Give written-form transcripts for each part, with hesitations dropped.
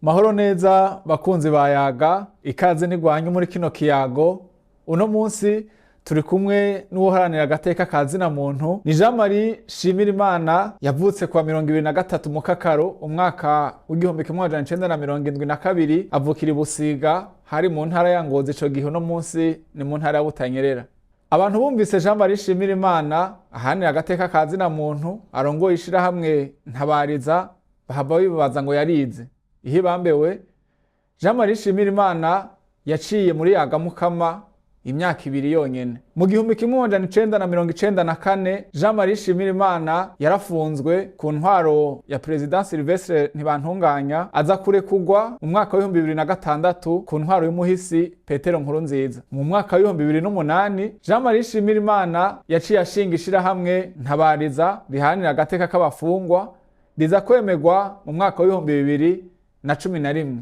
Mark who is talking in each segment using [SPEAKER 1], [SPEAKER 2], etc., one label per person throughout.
[SPEAKER 1] Mahoro neza bakunzi ba Yaga, ikaze ntigwanye muri kino kiyago. Uno munsi turi kumwe n'uwuharanira agateka ka zina muntu, ni Jean Marie Shimirimana. Yavutse kuwa 23 Mukakaro umwaka w'1972, avukira i Busiga, hari mu ntara ya Ngozi ico gihe, uno munsi ni mu ntara ya Butanyerera. Abantu bumvise Jean Marie Shimirimana aharanira agateka ka zina muntu, arongoye ishirahamwe Ntabariza, bahava bibaza ngo yarize. Ihibambewe, Jean Marie Shimirimana yaciye muri Yagamukama imyaka 2 yonyene. Mu 1994, Jean Marie Shimirimana yarafunzwe ku ntwaro ya Perezida Sylvestre Ntibantunganya, aza kurekurwa mu mwaka w'2006 ku ntwaro y'umuhisi Petero Nkurunziza. Mu mwaka w'2008, Jean Marie Shimirimana yaciye ashinga ishirahamwe Ntabariza riharanira agateka k'abafungwa, riza kwemerwa mu mwaka w'2011.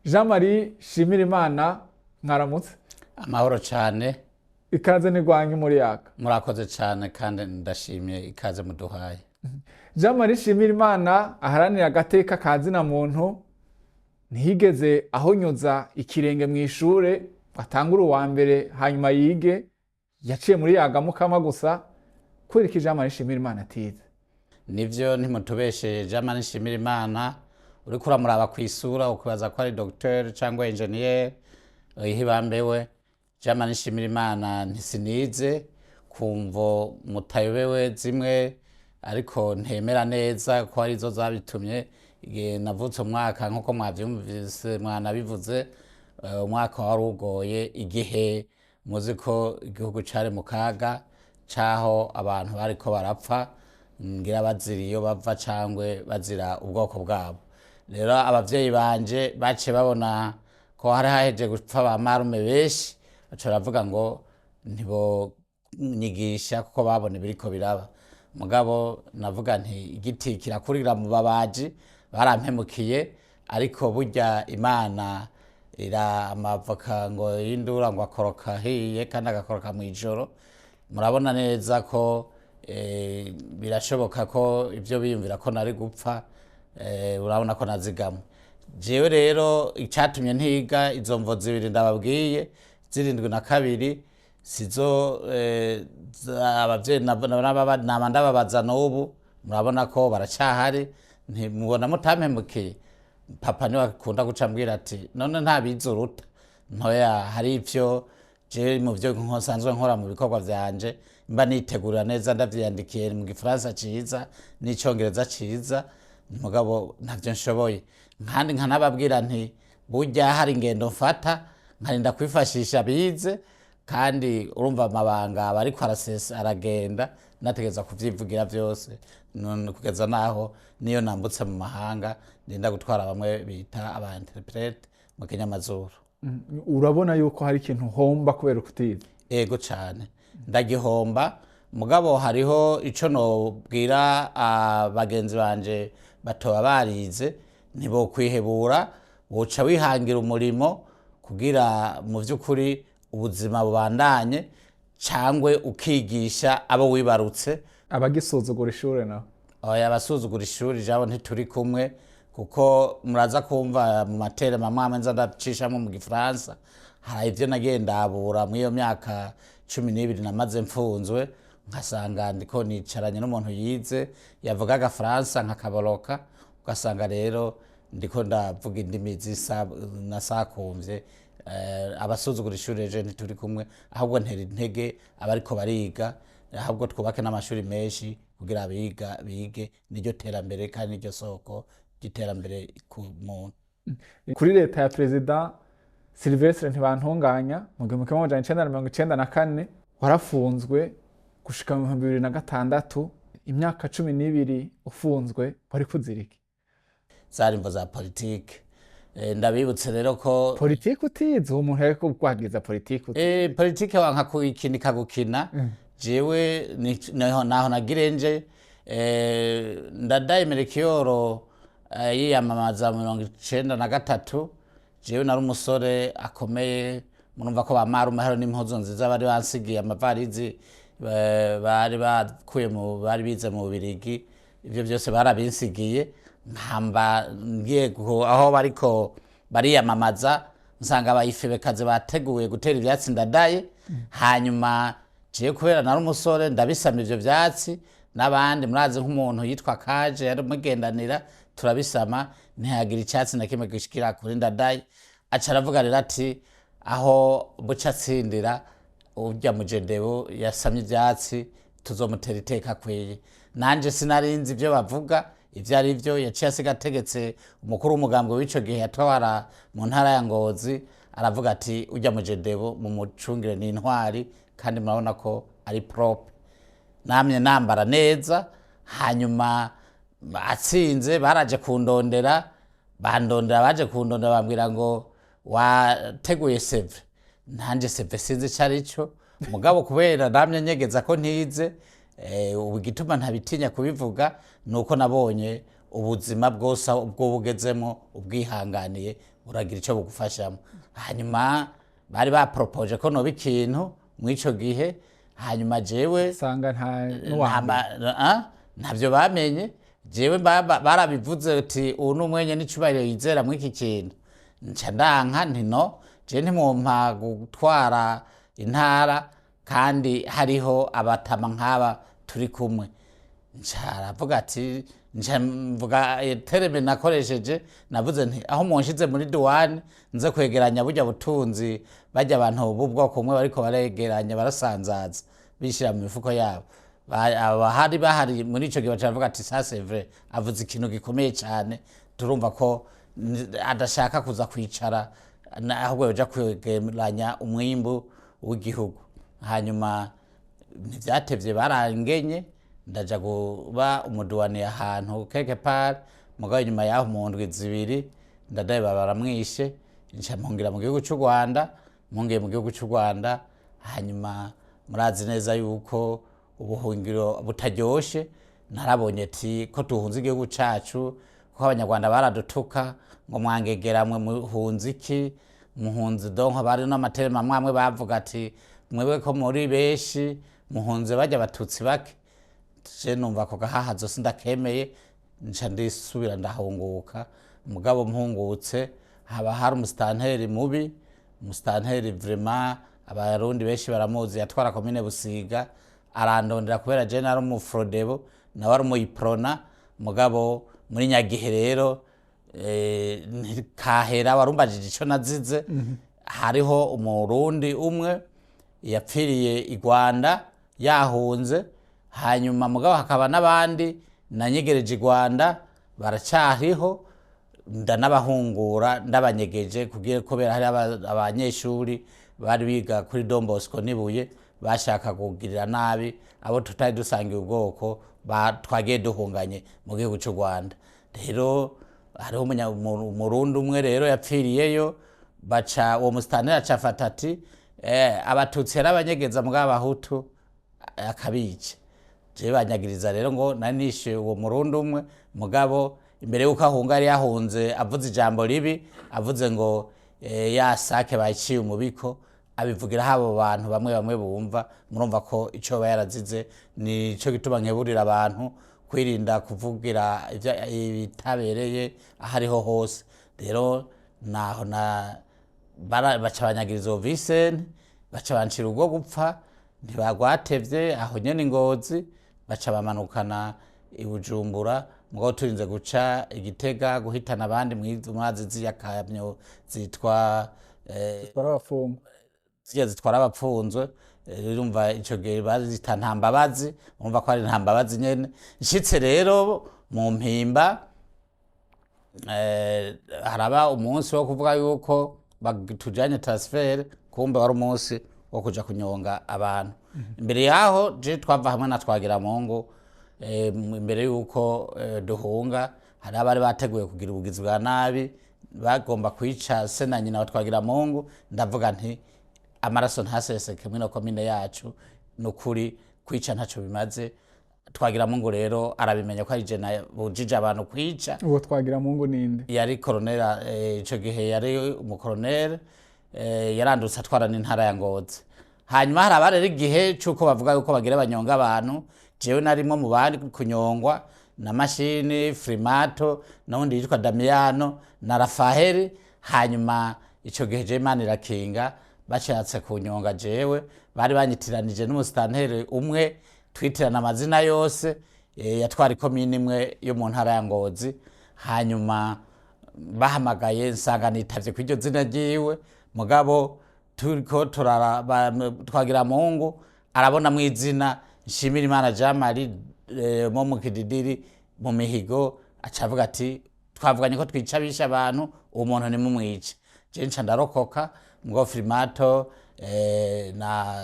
[SPEAKER 1] Jean Marie Shimirimana, mwaramutse.
[SPEAKER 2] Amahoro cyane.
[SPEAKER 1] Ikaze ntigwanye muri Yaka.
[SPEAKER 2] Murakoze cyane kandi ndashimye ikaze muduhaye.
[SPEAKER 1] Jean Marie Shimirimana aharanira agateka ka zina muntu ntiyigeze ahonyoza ikirenge mu ishure ngo atangure uwa mbere hanyuma yige, yaciye muri Yagamukama gusa. Kubera iki Jean Marie Shimirimana atize?
[SPEAKER 2] Nivyo, ntimutubeshe. Jean Marie Nshimirimana uriko uramuraba kw'isura ukibaza ko ari docteur cyangwa ingénieur. Ihibambewe, Jean Marie Nshimirimana ntisinize kumvo mutayobewe zimwe, ariko ntemera neza ko arizo zabitumye. Igihe navutse umwaka, nk'uko mwavyumvise mwanabivuze, umwaka wari ugoye, igihe muzi ko igihugu cari mu kaga caho abantu bariko barapfa, ngira bazira iyo bava cangwe bazira ubwoko bwabo. Rero abavyeyi banje baciye babona ko hari haheje gupfa ba marume benshi, baca baravuga ngo ntibonyigisha kuko babona ibiriko biraba. Mugabo navuga nti igiti kirakurira mu babaji, barampemukiye, ariko burya Imana ira amavoka ngo y'indura ngo akoroka ahiye kandi agakoroka mw'ijoro. Murabona neza ko birashoboka ko ibyo biyumvira ko nari gupfa, urabona ko nazigamwe. Jewe rero icatumye ntiga, izo mvo zibiri ndababwiye z'72 sizo abavyeyi nama ndababaza n'ubu, murabona ko baracahari, ntimubona mutampemukiye. Papa niwe akunda guca ambwira ati: "None ntabizi uruta ntoya." Hari ivyo je mu byo nsanzwe nkora mu bikorwa vyanje mba nitegurira neza, ndavyiyandikiye mu Gifaransa ciza n'Icongereza ciza, mugabo ntavyo nshoboye. Kandi nkanababwira nti burya hari ingendo mfata nkarinda kwifashisha bize, kandi urumva amabanga aba ariko arasesa aragenda, nategereza kuvyivugira vyose. None kugeza naho niyo nambutse mu mahanga ndinda gutwara bamwe bita aba interprète mu kinyamazuru.
[SPEAKER 1] Urabona yuko hari ikintu uhomba kubera ukutize?
[SPEAKER 2] Ego cane, ndagihomba. Mugabo hariho ico nobwira bagenzi banje batoba barize: ntibokwihebura, boca wihangira umurimo kugira mu vy'ukuri ubuzima bubandanye, cangwe ukigisha abo wibarutse.
[SPEAKER 1] Abagisuzugura ishure naho?
[SPEAKER 2] Oya, abasuzugura ishuri jabo ntituri kumwe, kuko muraza kumva mu materema amwe amwe nza ndacishamo mu Gifaransa, hari ivyo nagiye ndabura muri iyo myaka 12 namaze mfunzwe, nkasanga ndiko nicaranye n'umuntu yize yavuga Agafaransa nkakaboroka, ugasanga rero ndiko ndavuga indimi zisa nasakumvye. Abasuzugura ishuri ejo ntituri kumwe, ahubwo ntera intege abariko bariga, ahubwo twubake n'amashuri menshi kugira abiga bige, niryo terambere kandi niryo soko ry'iterambere ku muntu.
[SPEAKER 1] Kuri leta ya Perezida Sylvestre Ntibantunganya mu 1994 warafunzwe gushika mu 2006, imyaka 12 ufunzwe, wari kuziriki?
[SPEAKER 2] Zari imvo za politike. Ndabibutse rero ko
[SPEAKER 1] Politike utize, uwo muntu yariko kwagiza politike utize?
[SPEAKER 2] Politike wanka kuyikina ikagukina. Jewe naho nagirenje Ndadaye Melchior yiyamamaza mu 93, jewe nari umusore akomeye. Murumva ko ba marume hari n'impuzu nziza bari bansigiye, amavarizi bari bakuye mu bari bize mu Bubirigi, ivyo byose barabinsigiye. Nkamba ngiye aho bariko bariyamamaza, nsanga abayifebekazi bateguye gutera ivyatsi Ndadaye. Hanyuma jewe kubera nari umusore, ndabisama ivyo vyatsi n'abandi. Murazi nk'umuntu yitwa Kaje yari mugendanira, turabisama, ntihagira icyatsi na kimwe gishikira kuri Ndadaye. Aca aravuga rero ati: "Aho buca atsindira urya mujedebu yasamye ivyatsi, tuzomutera iteka akwiye." Nanje sinarinzi ibyo bavuga ivyo ari byo. Yaciye asiga ategetse umukuru w'umugambwe w'ico gihe yatwara mu ntara ya Ngozi, aravuga ati: "Urya mujedebu mumucungire, ni intwari, kandi murabona ko ari propre, namye nambara neza." Hanyuma atsinze, baraje kundondera, bandondera, baje kundondera bambwira ngo: "Wateguye CV?" Nanje CV sinzi ico ari cyo, mugabo kubera namye nyegeza ko ntize, ubu igituma ntabitinya kubivuga nuko nabonye ubuzima bwose ubwo bugezemo ubwihanganiye buragira ico bugufashamo. Hanyuma bari bapropoje ko noba ikintu mw'ico gihe, hanyuma jewe
[SPEAKER 1] Usanga nta n'uwambere.
[SPEAKER 2] Ntabyo bamenye. Jewe barabivuze uti: "Ubu ni umwenye n'icubahiro yizera muri iki kintu." Nca ndanka nti: "No jewe ntimwompa gutwara intara kandi hariho abatama nk'aba turi kumwe." Nca aravuga ati, nca mvuga terme nakoresheje, navuze nti: "Aho munshize muri duwani nze kwegeranya burya butunzi, bajya abantu b'ubwoko bumwe bariko baregeranya, barasanzaza bishira mu mifuko yabo." Abahari bahari muri ico gihe baca baravuga ati: "Ça c'est vrai, avuze ikintu gikomeye cyane, turumva ko adashaka kuza kwicara, ahubwo yoja kwegeranya umwimbu w'igihugu." Hanyuma ntivyatevye barangenye, ndaja kuba umuduwani ahantu quelque part. Mugabo inyuma yaho mu ndwi 2 Ndadaye baramwishe, nca mpungira mu gihugu c'u Rwanda. Mpungiye mu gihugu c'u Rwanda, hanyuma murazi neza yuko ubuhungiro butaryoshe. Narabonye ati ko duhunze igihugu cacu, kuko Abanyarwanda baradutuka ngo: "Mwangegera mwe, muhunze iki? Muhunze donc." Bari n'amaterema amwe bavuga ati: "Mwebwe ko muri benshi, muhunze bajya Abatutsi bake." Je numva ako gahahazo sindakemeye, nca ndisubira ndahunguka. Mugabo mpungutse haba hari umusitanteri mubi, umusitanteri vraiment Abarundi benshi baramuzi, yatwara komine Busiga. Arandondera kubera je nari umufrodebo, nawe ari umuyiprona. Mugabo muri nyagihe rero ntikahera warumbajije ico nazize. Hariho Umurundi umwe yapfiriye i Rwanda yahunze, hanyuma mugabo hakaba n'abandi nanyegereje i Rwanda baracariho, ndanabahungura ndabanyegeje kugira, kubera hari abanyeshuri bari biga kuri Don Bosco nibuye bashaka kugirira nabi abo tutari dusangiye ubwoko twagiye duhunganye mu gihugu cy'u Rwanda. Rero hariho Umurundi umwe rero yapfiriyeyo, baca uwo musitanteri aca afata ati Abatutsi yarabanyegeza, mugabo Abahutu akabica. Jewe banyagiriza rero ngo nari nishe uwo Murundi umwe. Mugabo imbere yuko ahunga yari yahunze avuze ijambo ribi, avuze ngo ya sake bayiciye umubiko, abivugira abo bantu bamwe bamwe bumva. Murumva ko ico yarazize. Nico gituma nkeburira abantu kwirinda kuvugira ibitabereye aho ariho hose. Rero naho na baca banyagiriza uwo Vincent, baca bancira urwo gupfa, ntibagwatevye aho nyene Ingozi, baca bamanukana i Bujumbura. Mugabo turinze guca Igitega guhitana abandi mwazi ziriya kamyo zitwa
[SPEAKER 1] Barabafungwa.
[SPEAKER 2] Ziriya zitwara abapfunzwe. Urumva ico gihe bazita Ntambabazi, urumva ko ari Ntambabazi nyene. Nshitse rero mu Mpimba, haraba umunsi wo kuvuga yuko tujanye transfert, kumbe wari umunsi wo kuja kunyonga abantu. Imbere yaho je twava hamwe na Twagiramungu, imbere yuko duhunga, hari abari bateguye kugira ubugizi bwa nabi, bagomba kwica se na nyina wa Twagiramungu. Ndavuga nti: "Amaraso ntaseseke mwino komine yacu, nukuri kwica ntaco bimaze." Twagiramungu rero arabimenya ko ari je nabujije abantu kwica.
[SPEAKER 1] Uwo Twagiramungu ninde?
[SPEAKER 2] Yari koronera, ico gihe yari umukoronere, yarandutse atwara n'intara ya Ngozi. Hanyuma haraba rero igihe c'uko bavuga yuko bagira banyonga abantu. Jewe narimwo mu bari kunyongwa. na Mashini Frimato n'uwundi yitwa Damiyano na Rafaheli. Hanyuma ico gihe je Imana irakinga, bashatse kunyonga jewe bari banyitiranije n'umusitanteri umwe twitirana amazina yose, yatwara ikomine imwe yo mu ntara ya Ngozi. Hanyuma bahamagaye nsanga nitavye kw'iryo zina ryiwe, mugabo turiko twagira Mungu arabona mu izina Nshimira Imana Jean Marie, mo mu Kididiri mu Mihigo, aca avuga ati twavuganye ko twica bishe abantu, uwo muntu nimumwice. Je nca ndarokoka ngo Frimato, na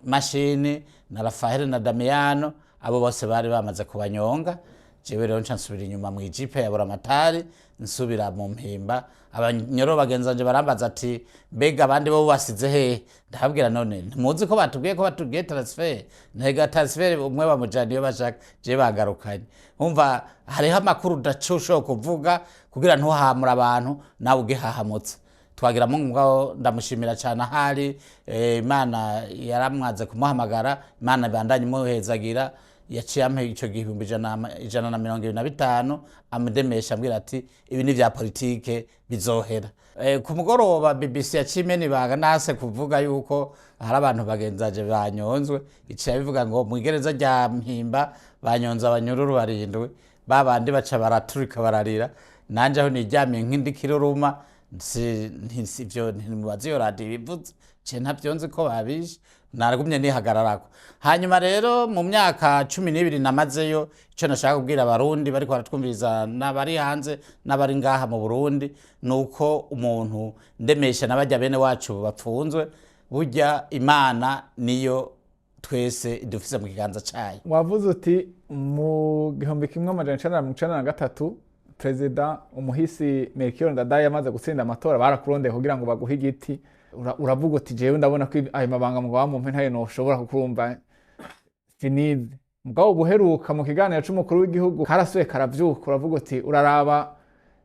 [SPEAKER 2] Mashini na Rafael na Damiano, abo bose bari bamaze kubanyonga. Jewe rero nca nsubira inyuma mu ijipe ya Buramatari, nsubira mu Mpimba. Abanyoro bagenzi banje barambaza ati mbega abandi bo basize hehe? Ndababwira none ntimuzi ko batubwiye ko batubwiye transfer? Ntega transfer, umwe bamujana iyo bashaka, je bagarukanye. Umva, hariho amakuru udaca kuvuga kugira ntuhamure abantu nawe ugihahamutse. Twagira Mungu mugabo ndamushimira cyane ahari, Imana yaramwaze kumuhamagara, Imana ibandanye imuhezagira. Yaciye ampa ico gihe 125,000, amudemesha ambwira ati ibi ni vya politike bizohera. Ku mugoroba BBC yaciye imena ibanga, nase kuvuga yuko hari abantu bagenzaje banyonzwe, iciye bivuga ngo mu igereza rya Mpimba banyonze abanyururu barindwi. Babandi baca baraturika bararira, nanje aho niryamiye nk'indikiruruma si ivyo ntimubaze iyo radiyo ibivuze, je ntavyo nzi ko babishe, naragumye nihagararako. Hanyuma rero mu myaka 12 namazeyo, ico nashaka kubwira Abarundi bariko baratwumviriza n'abari hanze n'abari ngaha mu Burundi, nuko umuntu ndemesha n'abajya bene wacu bapfunzwe, burya Imana niyo twese idufise mu kiganza cayo.
[SPEAKER 1] Wavuze uti mu 1993 perezida umuhisi Melchior Ndadaye yamaze gutsinda amatora, barakurondeye kugira ngo baguhe igiti. Uravuga uti jewe ndabona ko ayo mabanga ngo bamumpe ntayo noshobora kukurumva sinize. Mugabo ubuheruka mu kiganiro c'umukuru w'igihugu karasuye karavyuka, uravuga uti uraraba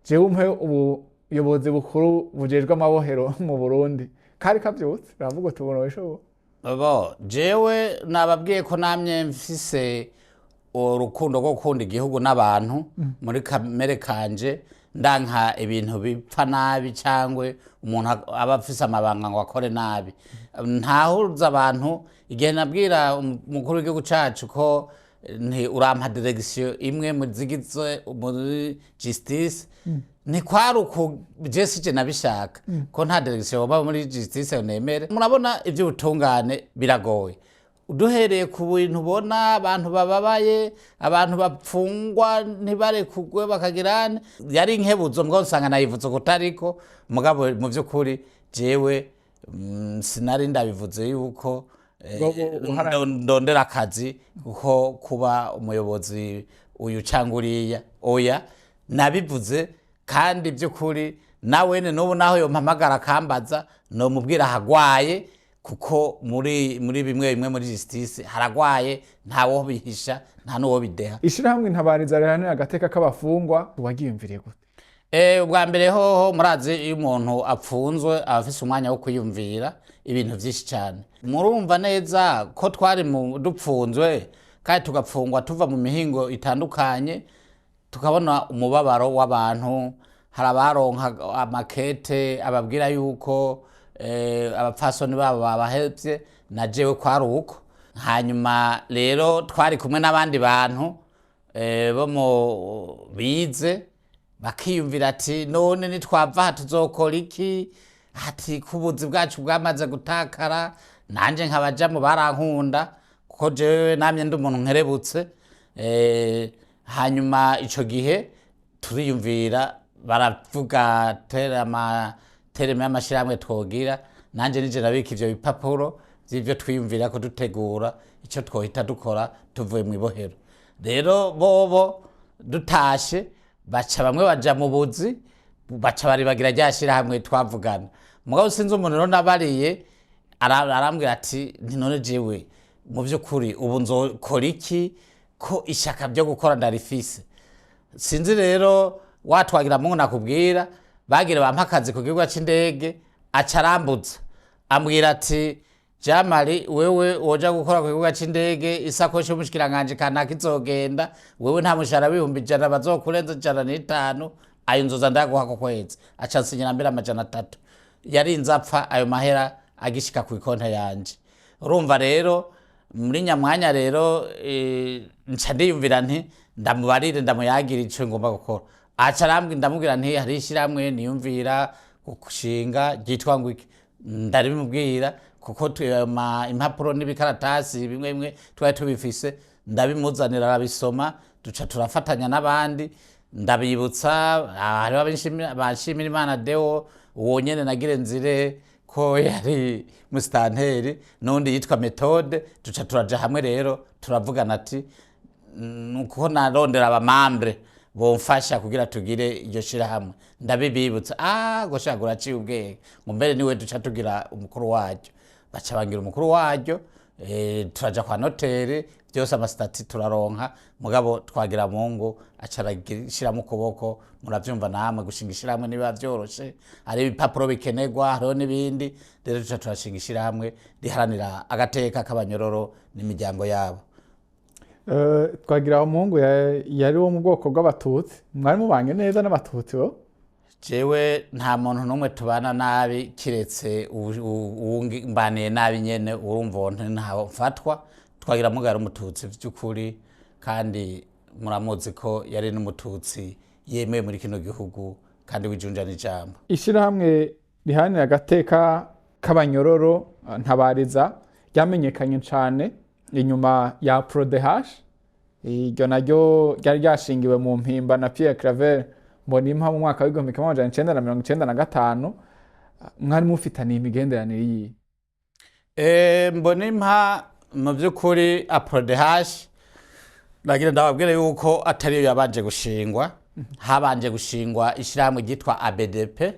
[SPEAKER 1] jewe umpe ubuyobozi bukuru bujejwe amabohero mu Burundi. Kari kavyutse, uravuga uti ubu nobishobora.
[SPEAKER 2] Bo jewe nababwiye ko namye mfise urukundo rwo gukunda igihugu n'abantu muri kamere kanje, ndanka ibintu bipfa nabi cyangwa umuntu aba afise amabanga ngo akore nabi. Ntahuza abantu igihe nabwira umukuru w'igihugu cacu ko nti urampa direction imwe mu zigize muri justice, ntikwari uku je sije nabishaka ko nta direction yoba muri justice nemere. Murabona ivy'ubutungane biragoye, duhereye ku bintu ubona abantu bababaye, abantu bapfungwa ntibarekugwe bakagirane. Yari inkebuzo mbwo nsanga nayivuze kutariko, mugabo mu by'ukuri jewe sinari ndabivuze yuko ndondera akazi ko kuba umuyobozi uyu cyangwa uriya, oya, nabivuze kandi by'ukuri nawene n'ubu naho yompamagara akambaza nomubwira ahagwaye, kuko muri bimwe bimwe muri justice haragwaye, ntawo bihisha nta n'uwo bideha.
[SPEAKER 1] Ishirahamwe Intabariza riharanira agateka k'abafungwa wagiyumviriye gute?
[SPEAKER 2] Ubwa mbere hoho murazi iyo umuntu apfunzwe aba afise umwanya wo kwiyumvira ibintu vyinshi cyane. Murumva neza ko twari mu dupfunzwe kandi tugapfungwa tuva mu mihingo itandukanye, tukabona umubabaro w'abantu. Hari abaronka amakete ababwira yuko abapfasoni babo babahevye, na jewe kwari uko. Hanyuma rero twari kumwe n'abandi bantu bo mu bize, bakiyumvira ati none nitwava aha tuzokora iki? Ati kubuzi bwacu bwamaze gutakara. Nanje nkabaja mu barankunda kuko jewe namye ndi umuntu nkerebutse. Hanyuma ico gihe turiyumvira, baravuga tera tereme y'amashirahamwe twogira, nanje nije nabika ivyo bipapuro vy'ivyo twiyumvira ko dutegura ico twohita dukora tuvuye mw'ibohero. Rero bobo dutashe baca bamwe baja mu buzi, baca baribagira rya shirahamwe twavugana. Mugabo sinzi umuntu rero nabariye arambwira ati nti none jewe mu vy'ukuri ubu nzokora iki ko ishaka ryo gukora ndarifise? Sinzi rero watwagira Mungu nakubwira bagira bampa akazi ku kibuga c'indege, aca arambuza ambwira ati Jamari, wewe woja gukora ku kibuga c'indege, isakoshi y'umushikiranganji kanaka izogenda, wewe nta mushahara w'100,000 bazokurenza 105, ayo nzoza ndaguha ku kwezi. Aca nsinyira mbere 300. Yarinze apfa ayo mahera agishika ku ikonte yanje. Urumva rero muri nyamwanya rero nca ndiyumvira nti ndamubarire, ndamuyagira ico ngomba gukora. Aca arambwira, ndamubwira nti hari ishyirahamwe niyumvira gushinga ryitwa ngo iki, ndabimubwira kuko impapuro n'ibikaratasi bimwe bimwe twari tubifise, ndabimuzanira arabisoma, duca turafatanya n'abandi, ndabibutsa hariho abanshimira Imana Deo, uwo nyene nagire nzire ko yari musitanteri, n'undi yitwa Methode, duca turaja hamwe rero turavugana ati nuko narondera abamambre bomfasha kugira tugire iryo shirahamwe, ndabibibutsa, gosha guraciye ubwenge, ngo mbere niwe duca tugira umukuru waryo, baca bangira umukuru waryo, turaja kwa noteri byose amasitati turaronka, mugabo twagira Mungu aca arashiramo ukuboko. Muravyumva namwe gushinga ishirahamwe nibiba vyoroshe, hari ibipapuro bikenerwa, hariho n'ibindi. Rero duca turashinga ishirahamwe riharanira agateka k'abanyororo n'imiryango yabo.
[SPEAKER 1] Twagira umuhungu yari wo mu bwoko bw'abatutsi, mwari mubanye neza n'abatutsi bo?
[SPEAKER 2] Jewe nta muntu n'umwe tubana nabi kiretse uwumbaniye nabi nyene, urumva uwo ntaho mfatwa. Twagira Mungu yari umututsi vy'ukuri, kandi muramuzi ko yari n'umututsi yemewe muri kino gihugu kandi w'ijunja n'ijambo.
[SPEAKER 1] Ishirahamwe riharanira agateka k'abanyororo Ntabariza ryamenyekanye cane inyuma ya Prodehash, iryo naryo ryari ryashingiwe mu Mpimba na Pierre Claver Mbonimpa mu mwaka w'1995. Mwari mufitaniye imigenderanire yihe?
[SPEAKER 2] Mbonimpa mu by'ukuri Aprodehash nagira ndababwire yuko atariyo yabanje gushingwa, habanje gushingwa ishyirahamwe ryitwa ABDP.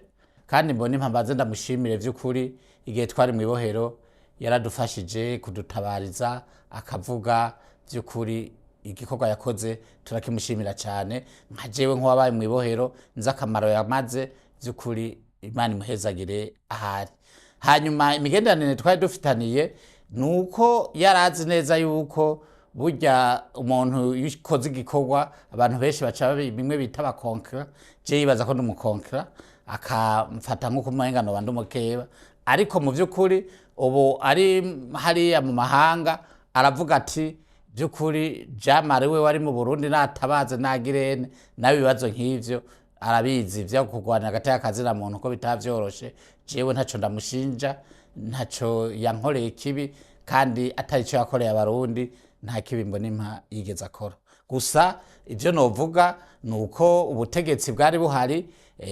[SPEAKER 2] Kandi Mbonimpa mbanze ndamushimire by'ukuri, igihe twari mu ibohero yaradufashije kudutabariza, akavuga by'ukuri igikorwa yakoze turakimushimira cyane. Nka jewe nk'uwabaye mu ibohero nzi akamaro yamaze, by'ukuri Imana imuhezagire ahari. Hanyuma imigenderanire twari dufitaniye ni uko yarazi neza yuko burya umuntu iyo ukoze igikorwa abantu benshi baca bimwe bita abakonkera, je yibaza ko ndi umukonkera akamfata nk'uko umenga noba ndi umukeba, ariko mu by'ukuri ubu ari hariya mu mahanga aravuga ati by'ukuri Jamari we wari mu Burundi natabaze nagirene nawe ibibazo nk'ivyo arabizi vyo kurwanira hagati y'akazina muntu ko bitavyoroshe. Jewe ntaco ndamushinja, ntaco yankoreye kibi, kandi atari ico yakoreye abarundi nta kibi Mbonimpa yigeze akora. Gusa ivyo novuga ni uko ubutegetsi bwari buhari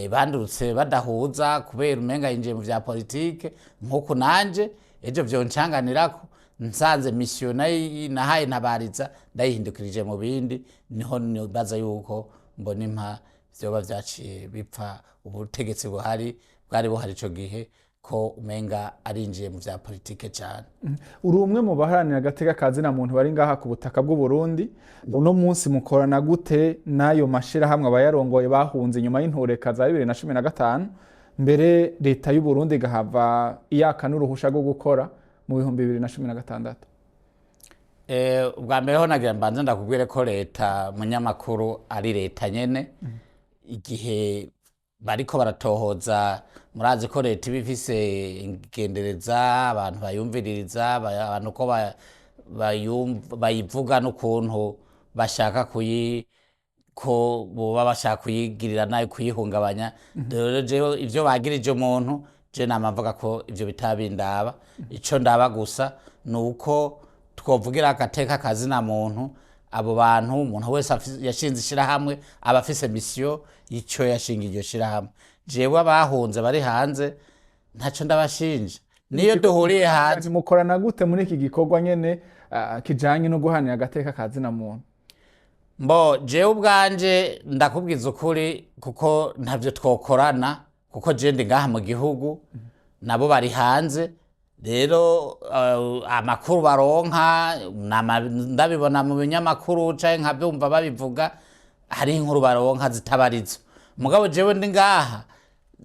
[SPEAKER 2] bandurutse badahuza kubera umenga yinjiye mu vya politike, nk'uku nanje ejo vyoncanganirako nsanze misiyo nahaye Ntabariza ndayihindukirije mu bindi, niho nibaza yuko Mbonimpa vyoba vyaciye bipfa ubutegetsi buhari bwari buhari ico gihe ko umenga arinjiye mu vya politike cane.
[SPEAKER 1] Uri umwe mu baharanira agateka ka zina muntu bari ngaha ku butaka bw'u Burundi. Uno munsi mukorana gute n'ayo mashirahamwe abayarongoye bahunze inyuma y'intureka za 2015, mbere leta y'u Burundi igahava iyaka n'uruhusha rwo gukora mu 2016?
[SPEAKER 2] Ubwa mbere ho nagira mbanze ndakubwire ko leta munyamakuru ari leta nyene. Igihe bariko baratohoza, murazi ko leta iba ifise ingendereza, abantu bayumviririza, abantu ko bayivuga n'ukuntu bashaka kuyi ko boba bashaka kuyigirira nabi, kuyihungabanya. Rero jewe ivyo bagirije umuntu, je nama mvuga ko ivyo bitabindaba. Ico ndaba gusa ni uko twovugira agateka kazina muntu. Abo bantu, umuntu wese yashinze ishirahamwe aba afise misiyo y'ico yashinga iryo shirahamwe. Jewe abahunze bari hanze ntaco ndabashinja, niyo duhuriye hanze.
[SPEAKER 1] Mukorana gute muri iki gikorwa nyene kijanye no guharanira agateka ka zina muntu?
[SPEAKER 2] Mbo jewe ubwanje ndakubwiza ukuri kuko ntavyo twokorana, kuko je ndi ngaha mu gihugu nabo bari hanze. Rero amakuru baronka ndabibona mu binyamakuru canke nkabyumva babivuga, hari inkuru baronka zitabarizo. Mugabo jewe ndi ngaha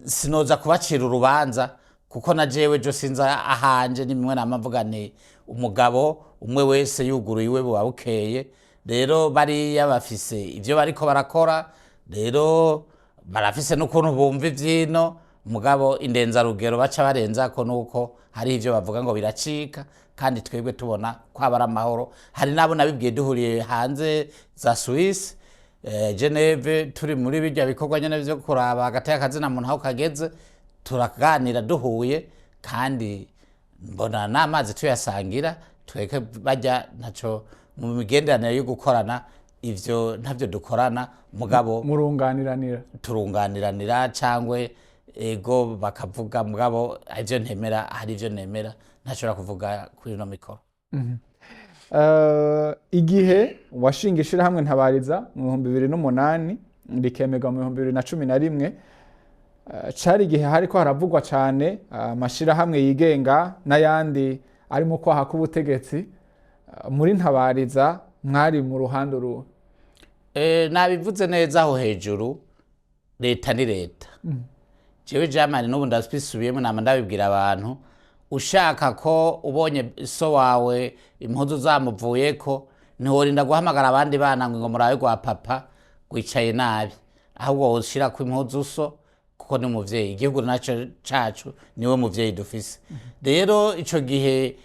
[SPEAKER 2] sinoza kubacira urubanza. Kuko na jewe jo sinza ahanje, nimwe nama mvuga ni umugabo umwe wese yuguruye iwe buba bukeye. Rero bariya bafise ivyo bariko barakora, rero barafise n'ukuntu bumva ivyino, mugabo indenzarugero baca barenzako nuko hari ivyo bavuga ngo biracika, kandi twebwe tubona ko aba ari amahoro. Hari n'abo nabibwiye duhuriye hanze za Suisse, Geneve, turi muri birya bikorwa nyene vyo kuraba hagati y'akazina muntu aho kageze, turaganira duhuye, kandi mbona n'amazi tuyasangira. Tweke bajya ntaco mu migenderanire yo gukorana, ivyo ntavyo dukorana, mugabo
[SPEAKER 1] Murunganiranira.
[SPEAKER 2] Turunganiranira cangwe ego bakavuga, mugabo ivyo ntemera, hari ivyo nemera ntashobora kuvuga kuri ino mikoro.
[SPEAKER 1] Igihe washinga ishirahamwe Ntabariza mu 2008, rikemerwa mu 2011, cari igihe hariko haravugwa cane amashirahamwe yigenga n'ayandi ari mu kwaha k'ubutegetsi. Muri Ntabariza mwari mu ruhande uruhe?
[SPEAKER 2] Nabivuze neza aho hejuru, leta ni leta. Jewe jamani, n'ubu ndabisubiyemo, nama ndabibwira abantu: ushaka ko ubonye so wawe impuzu zamuvuyeko, ntiworinda guhamagara abandi bana ngo murabe rwa papa rwicaye nabi, ahubwo woshirako impuzu so, kuko ni umuvyeyi. Igihugu naco cacu, niwe muvyeyi dufise. Rero ico gihe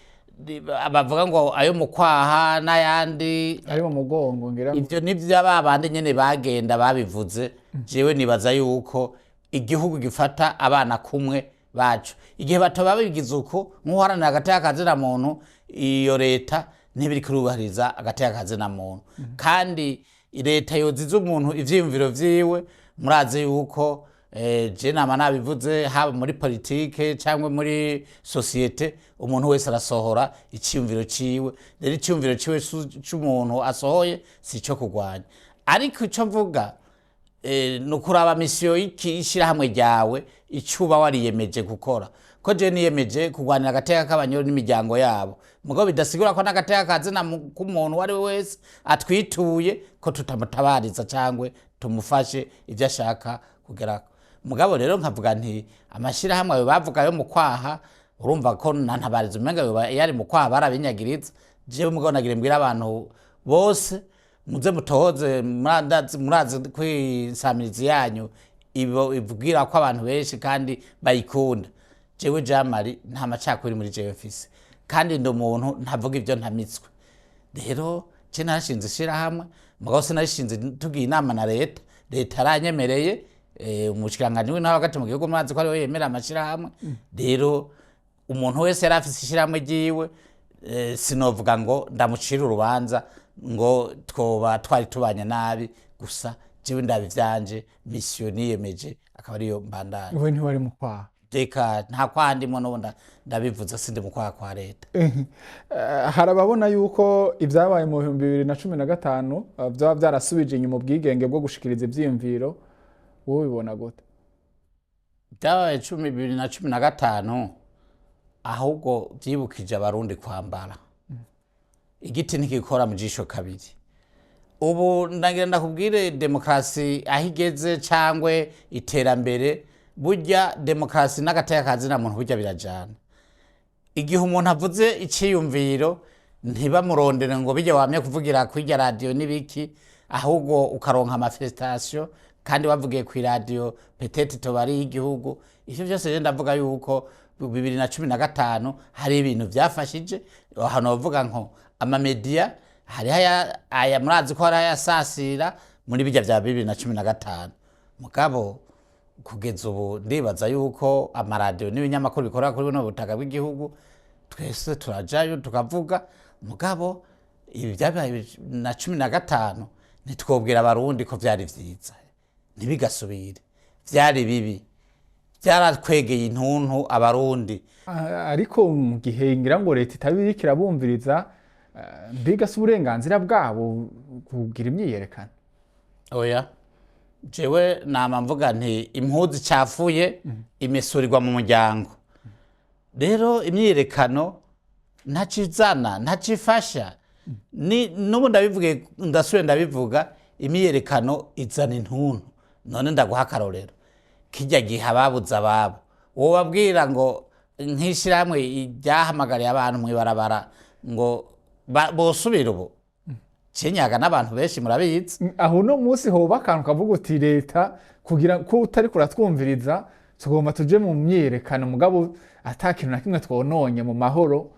[SPEAKER 2] bavuga ngo ayo mu kwaha n'ayandi
[SPEAKER 1] ari mu mugongo ngira ngo.
[SPEAKER 2] Ivyo nivyo ba bandi nyene bagenda babivuze. Jewe nibaza yuko igihugu gifata abana kumwe bacu. Igihe batoba babigize uko, nk'uharanira agateka kazina muntu, iyo leta ntibiri kurubahiriza agateka kazina muntu. Kandi leta yoziza umuntu ivyiyumviro vyiwe. Murazi yuko je nama nabivuze, haba muri politike cyangwa muri société, umuntu wese arasohora icyiyumviro ciwe. Rero icyiyumviro ciwe c'umuntu asohoye si ico kurwanya, ariko ico mvuga ni ukuraba mission y'ishirahamwe ryawe, ico uba wariyemeje gukora. Ko je niyemeje kurwanira agateka k'abanyoro n'imiryango yabo, mugabo bidasigura ko n'agateka kazina k'umuntu uwo ari we wese atwituye ko tutamutabariza cyangwa tumufashe ibyo ashaka kugerako. Mugabo rero nkavuga nti amashyirahamwe ayo bavuga yo mu kwaha, urumva ko na Ntabariza umenga yoba yari mu kwaha, barabinyagiriza. Jewe mugabo nagira mbwira abantu bose, muze mutohoze, murazi kwisamirizi yanyu ibo ibwira ko abantu benshi kandi bayikunda. Jewe Jamari nta macakubiri muri jewe mfise, kandi ndi umuntu ntavuga ibyo ntamitswe. Rero je narashinze ishirahamwe, mugabo sinarishinze tugiye inama na leta. Leta yaranyemereye, umushikiranganji w'intwaro hagati mu gihugu murazi ko ariwe yemera amashirahamwe. Rero umuntu wese yari afise ishirahamwe ryiwe, sinovuga ngo ndamucira urubanza ngo twoba twari tubanye nabi. Gusa jewe ndaba ivyanje, mission niyemeje akaba ariyo mbandanya.
[SPEAKER 1] We ntiwari mu kwaha?
[SPEAKER 2] Reka, nta kwaha ndimwo, n'ubu ndabivuze, sindi mu kwaha kwa leta.
[SPEAKER 1] Hari ababona yuko ibyabaye mu 2015 byaba byarasubije inyuma ubwigenge bwo gushikiriza ivyiyumviro. Wowe ubibona gute?
[SPEAKER 2] Byabaye 2015, ahubwo byibukije Abarundi kwambara. Igiti ntikikora mu jisho kabiri. Ubu ndagira ndakubwire, demokarasi aho igeze cangwe iterambere, burya demokarasi n'agateka kazina muntu burya birajana. Igihe umuntu avuze iciyumviro, ntibamurondere ngo bijya wamye kuvugira kwirya radiyo n'ibiki, ahubwo ukaronka ama félicitations kandi wavugiye ku iradiyo peut-être toba ari y'igihugu. Ivyo byose rero ndavuga yuko 2015 hari ibintu byafashije. Ahantu bavuga nko ama médias, hariho aya murazi ko hari ayasasira muri bijya bya 2015. Mugabo kugeza ubu ndibaza yuko amaradiyo n'ibinyamakuru bikorera kuri buno butaka bw'igihugu, twese turajayo tukavuga. Mugabo ibi byabaye na 15, ntitwobwira Abarundi ko vyari vyiza, ntibigasubire. Vyari bibi, byarakwegeye intuntu Abarundi.
[SPEAKER 1] Ariko mu gihe ngira ngo leta itabiriko irabumviriza, mbega si uburenganzira bwabo kugira imyiyerekano?
[SPEAKER 2] Oya, jewe nama mvuga nti impuzu icafuye imesurirwa mu muryango. Rero imyiyerekano ntacizana, ntacifasha. Ni n'ubu ndabivuge, ndasubiye ndabivuga, imyiyerekano izana intuntu. None ndaguha akarorero, kirya gihe ababuze ababo wobabwira ngo Nk'ishyirahamwe ryahamagariye abantu mw'ibarabara ngo bosubira ubu cinyaga n'abantu benshi, murabizi.
[SPEAKER 1] Aho uno munsi hoba akantu kavuga uti leta, kugira ko utari kuratwumviriza, tugomba tuje mu myiyerekano, mugabo ata kintu na kimwe twononye, mu mahoro,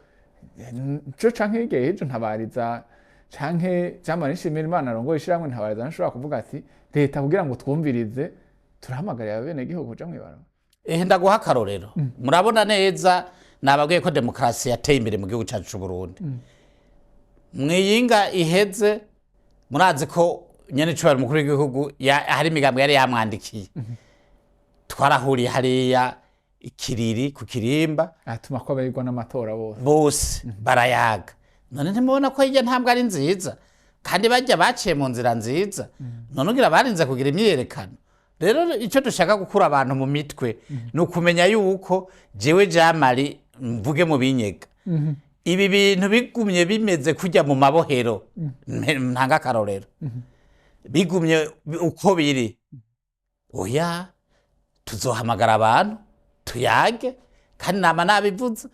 [SPEAKER 1] co canke hirya y'ejo Ntabariza canke Jean Marie Nshimirimana arongoye ishirahamwe Ntabariza nshobora kuvuga ati leta, kugira ngo twumvirize, turahamagarira abenegihugu kuja mw'ibarabara.
[SPEAKER 2] Ehe, ndaguha akarorero. Murabona neza, nababwiye ko demokarasi yateye imbere mu gihugu cyacu c'u Burundi. Mwiyinga iheze, murazi ko nyene icubahiro umukuru w'igihugu hari imigambo yari yamwandikiye. Twarahuriye hariya ikiriri ku Kirimba.
[SPEAKER 1] Atuma ko aberwa n'amatora bose.
[SPEAKER 2] Bose barayaga. None ntimubona ko hirya ntabwo ari nziza, kandi bajya baciye mu nzira nziza? None ugira barinze kugira imyiyerekano? Rero icyo dushaka gukura abantu mu mitwe ni ukumenya yuko jewe Jean Marie mvuge mu binyega, ibi bintu bigumye bimeze kujya mu mabohero, ntanga akarorero, bigumye uko biri, oya, tuzohamagara abantu tuyage, kandi nama nabivuze.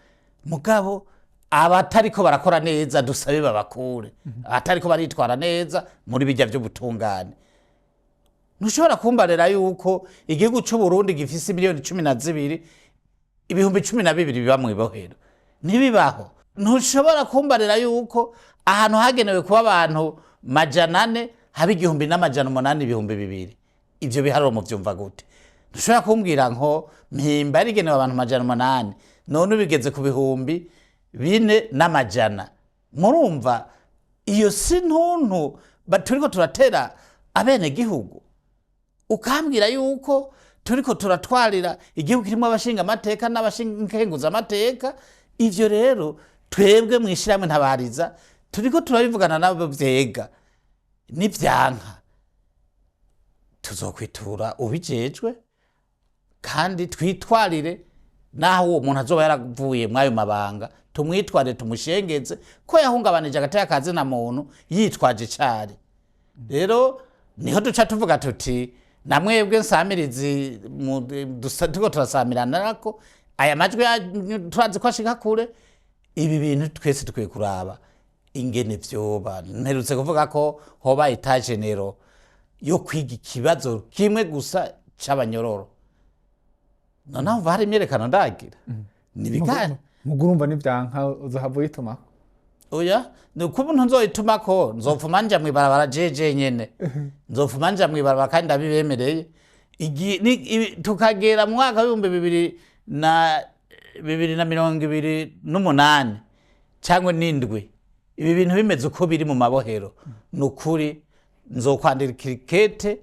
[SPEAKER 2] Mugabo abatariko barakora neza dusabe babakure, abatariko baritwara neza muri bijya by'ubutungane. Ntushobora kumbarira yuko igihugu c'u Burundi gifise miliyoni 12, 12,000 biba mw'ibohero. Ntibibaho. Ntushobora kumbarira yuko ahantu hagenewe kuba abantu 400 haba 1800, 2000. Ivyo biharuro muvyumva gute? Ntushobora kumbwira nko Mpimba yarigenewe abantu 800, none ubigeze ku 4100. Murumva iyo si ntuntu turiko turatera abenegihugu? Ukambwira yuko turiko turatwarira igihugu kirimo abashinga amateka n'abashinga amateka. Ivyo rero twebwe mw'ishirahamwe Ntabariza turiko turabivugana nabo vyega. Nivyanka tuzokwitura ubijejwe, kandi twitwarire naho uwo muntu azoba yaravuye mw'ayo mabanga, tumwitwarire, tumushengeze ko yahungabanije agateka kazina muntu yitwaje icari. Rero niho duca tuvuga tuti namwebwe nsamirizi turiko turasamirana nako aya majwi yanyu turazi ko ashika kure. Ibi bintu twese dukwiye kuraba ingene vyoba. Mperutse kuvuga ko hoba état général yo kwiga ikibazo kimwe gusa c'abanyororo. Noneho umva hari imyerekano ndagira nibigani.
[SPEAKER 1] Mugurumva nivyanka uzohava uyitumako?
[SPEAKER 2] Oya, ni ukuba ntuzoyitumako, nzopfuma nja mw'ibarabara jeje nyene, nzopfuma nja mw'ibarabara, kandi ndabibemereye. Tukagera mu mwaka w'2028 cyangwa n'indwi, ibi bintu bimeze uko biri mu mabohero, ni ukuri nzokwandika ikete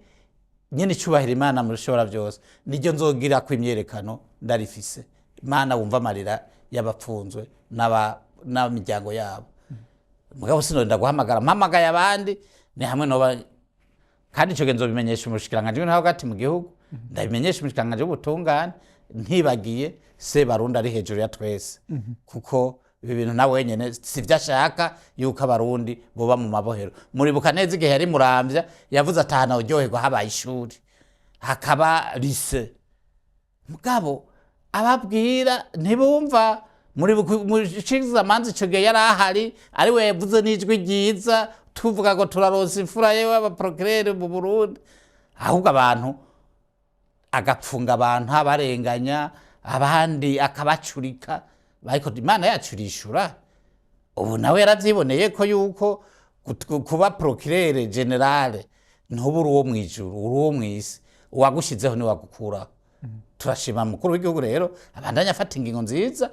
[SPEAKER 2] nyene icubahiro Imana mushobora byose, niryo nzogira ko imyerekano ndarifise. Imana wumva amarira y'abapfunzwe n'amiryango yabo. Mugabo sinonda guhamagara, mpamagaye abandi ni hamwe noba. Kandi ico gihe nzobimenyesha umushikiranganji w'intwaro hagati mu gihugu, ndabimenyesha umushikiranganji w'ubutungane, ntibagiye Sebarundi ari hejuru ya twese, kuko ibi bintu nawe wenyene sivyo ashaka yuko abarundi boba mu mabohero. Muribuka neza igihe yari Muramvya, yavuze ati ahantu uryoherwa habaye ishuri, hakaba lycée. Mugabo ababwira ntibumva. Muri amanza ico gihe yari ahari, ari we yavuze n'ijwi ryiza, tuvuga ngo turaronsa imfura yewe abaprocureur mu Burundi. Ahubwo abantu agapfunga abantu, abarenganya, abandi akabacurika. Ariko Imana yacu irishura. Ubu nawe yaravyiboneye ko yuko kuba procureur général ntuba uri uwo mw'ijuru, uri uwo mw'isi. Uwagushizeho niwe wagukuraho. Turashima mukuru w'igihugu rero abandanya afata ingingo nziza.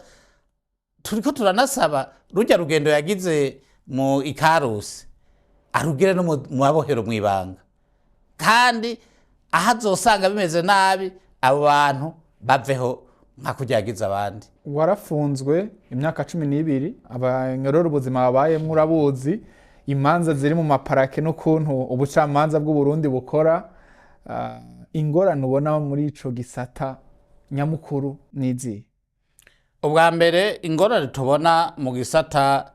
[SPEAKER 2] Turiko turanasaba rujya rugendo yagize mu Ikarusi arugire no mu mabohero mw'ibanga, kandi aho azosanga bimeze nabi abo bantu baveho nka kurya yagize abandi.
[SPEAKER 1] Warafunzwe imyaka 12. Abanyorora ubuzima babayemwo urabuzi, imanza ziri mu maparake n'ukuntu ubucamanza bw'u Burundi bukora. Ingorane ubona muri ico gisata nyamukuru n'izihe?
[SPEAKER 2] Ubwa mbere, ingorane tubona mu gisata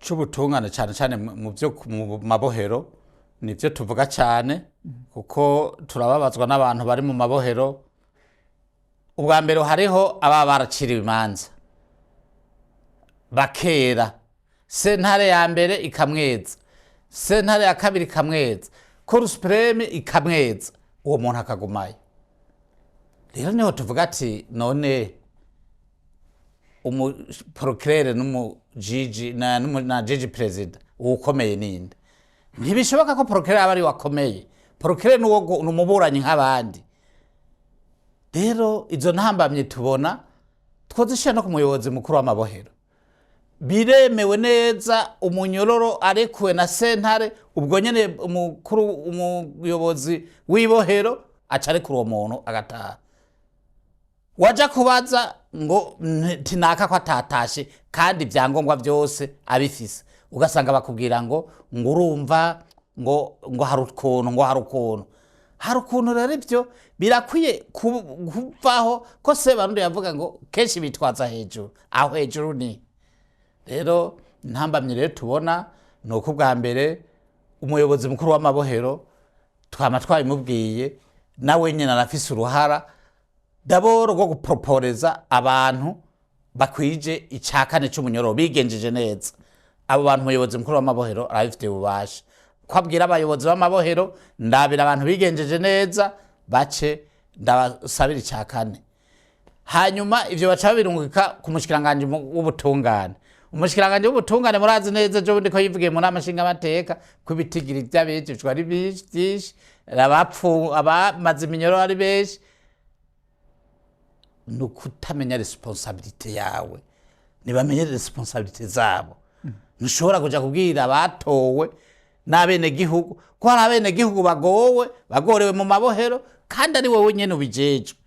[SPEAKER 2] c'ubutungane, cyane cyane mu byo mu mabohero, nivyo tuvuga cyane, kuko turababazwa n'abantu bari mu mabohero. Ubwa mbere, hariho ababa baraciriwe imanza bakera, sentare ya mbere ikamweza, sentare ya kabiri ikamweza, cour suprême ikamweza, uwo muntu akagumayo. Rero niho tuvuga ati: none umuprocureur n'umujiji na juge président, uwukomeye ninde? Ntibishoboka ko procureur aba ari wakomeye. Procureur ni umuburanyi nk'abandi. Rero izo ntambamye tubona twozishira no ku muyobozi mukuru w'amabohero. Biremewe neza, umunyororo arekuwe na sentare, ubwo nyene umukuru, umuyobozi w'ibohero aca arekura uwo muntu agataha. Waja kubaza ngo tinaka ko atatashe kandi ibyangombwa byose abifise, ugasanga bakubwira ngo urumva ngo hari ukuntu, ngo hari ukuntu, hari ukuntu. Rero ibyo birakwiye kuvaho, ko Sebarundi yavuga ngo kenshi bitwaza hejuru, aho hejuru ni. Rero intambamyi rero tubona ni uko ubwa mbere umuyobozi mukuru w'amabohero, twama twabimubwiye, nawe nyine arafise uruhara d'abord rwo guproporeza abantu bakwije icakane c'umunyororo bigenjeje neza. Abo bantu umuyobozi mukuru w'amabohero arabifitiye ububasha, ko abwira abayobozi b'amabohero: ndabira abantu bigenjeje neza, bace ndabasabira icakane. Hanyuma ivyo baca babirungika ku mushikiranganji w'ubutungane. Umushikiranganji w'ubutungane, murazi neza, ejo bundi ko yivugiye mu nama nshingamateka ko ibitigiri vy'abejejwe ari vyinshi, abapfu abamaze iminyoro ari benshi. Ni ukutamenya responsabilité yawe. Ntibamenye responsabilité zabo. Ntushobora kuja kubwira abatowe n'abenegihugu ko hari abenegihugu bagowe, bagorewe mu mabohero, kandi ari wowe nyene ubijejwe.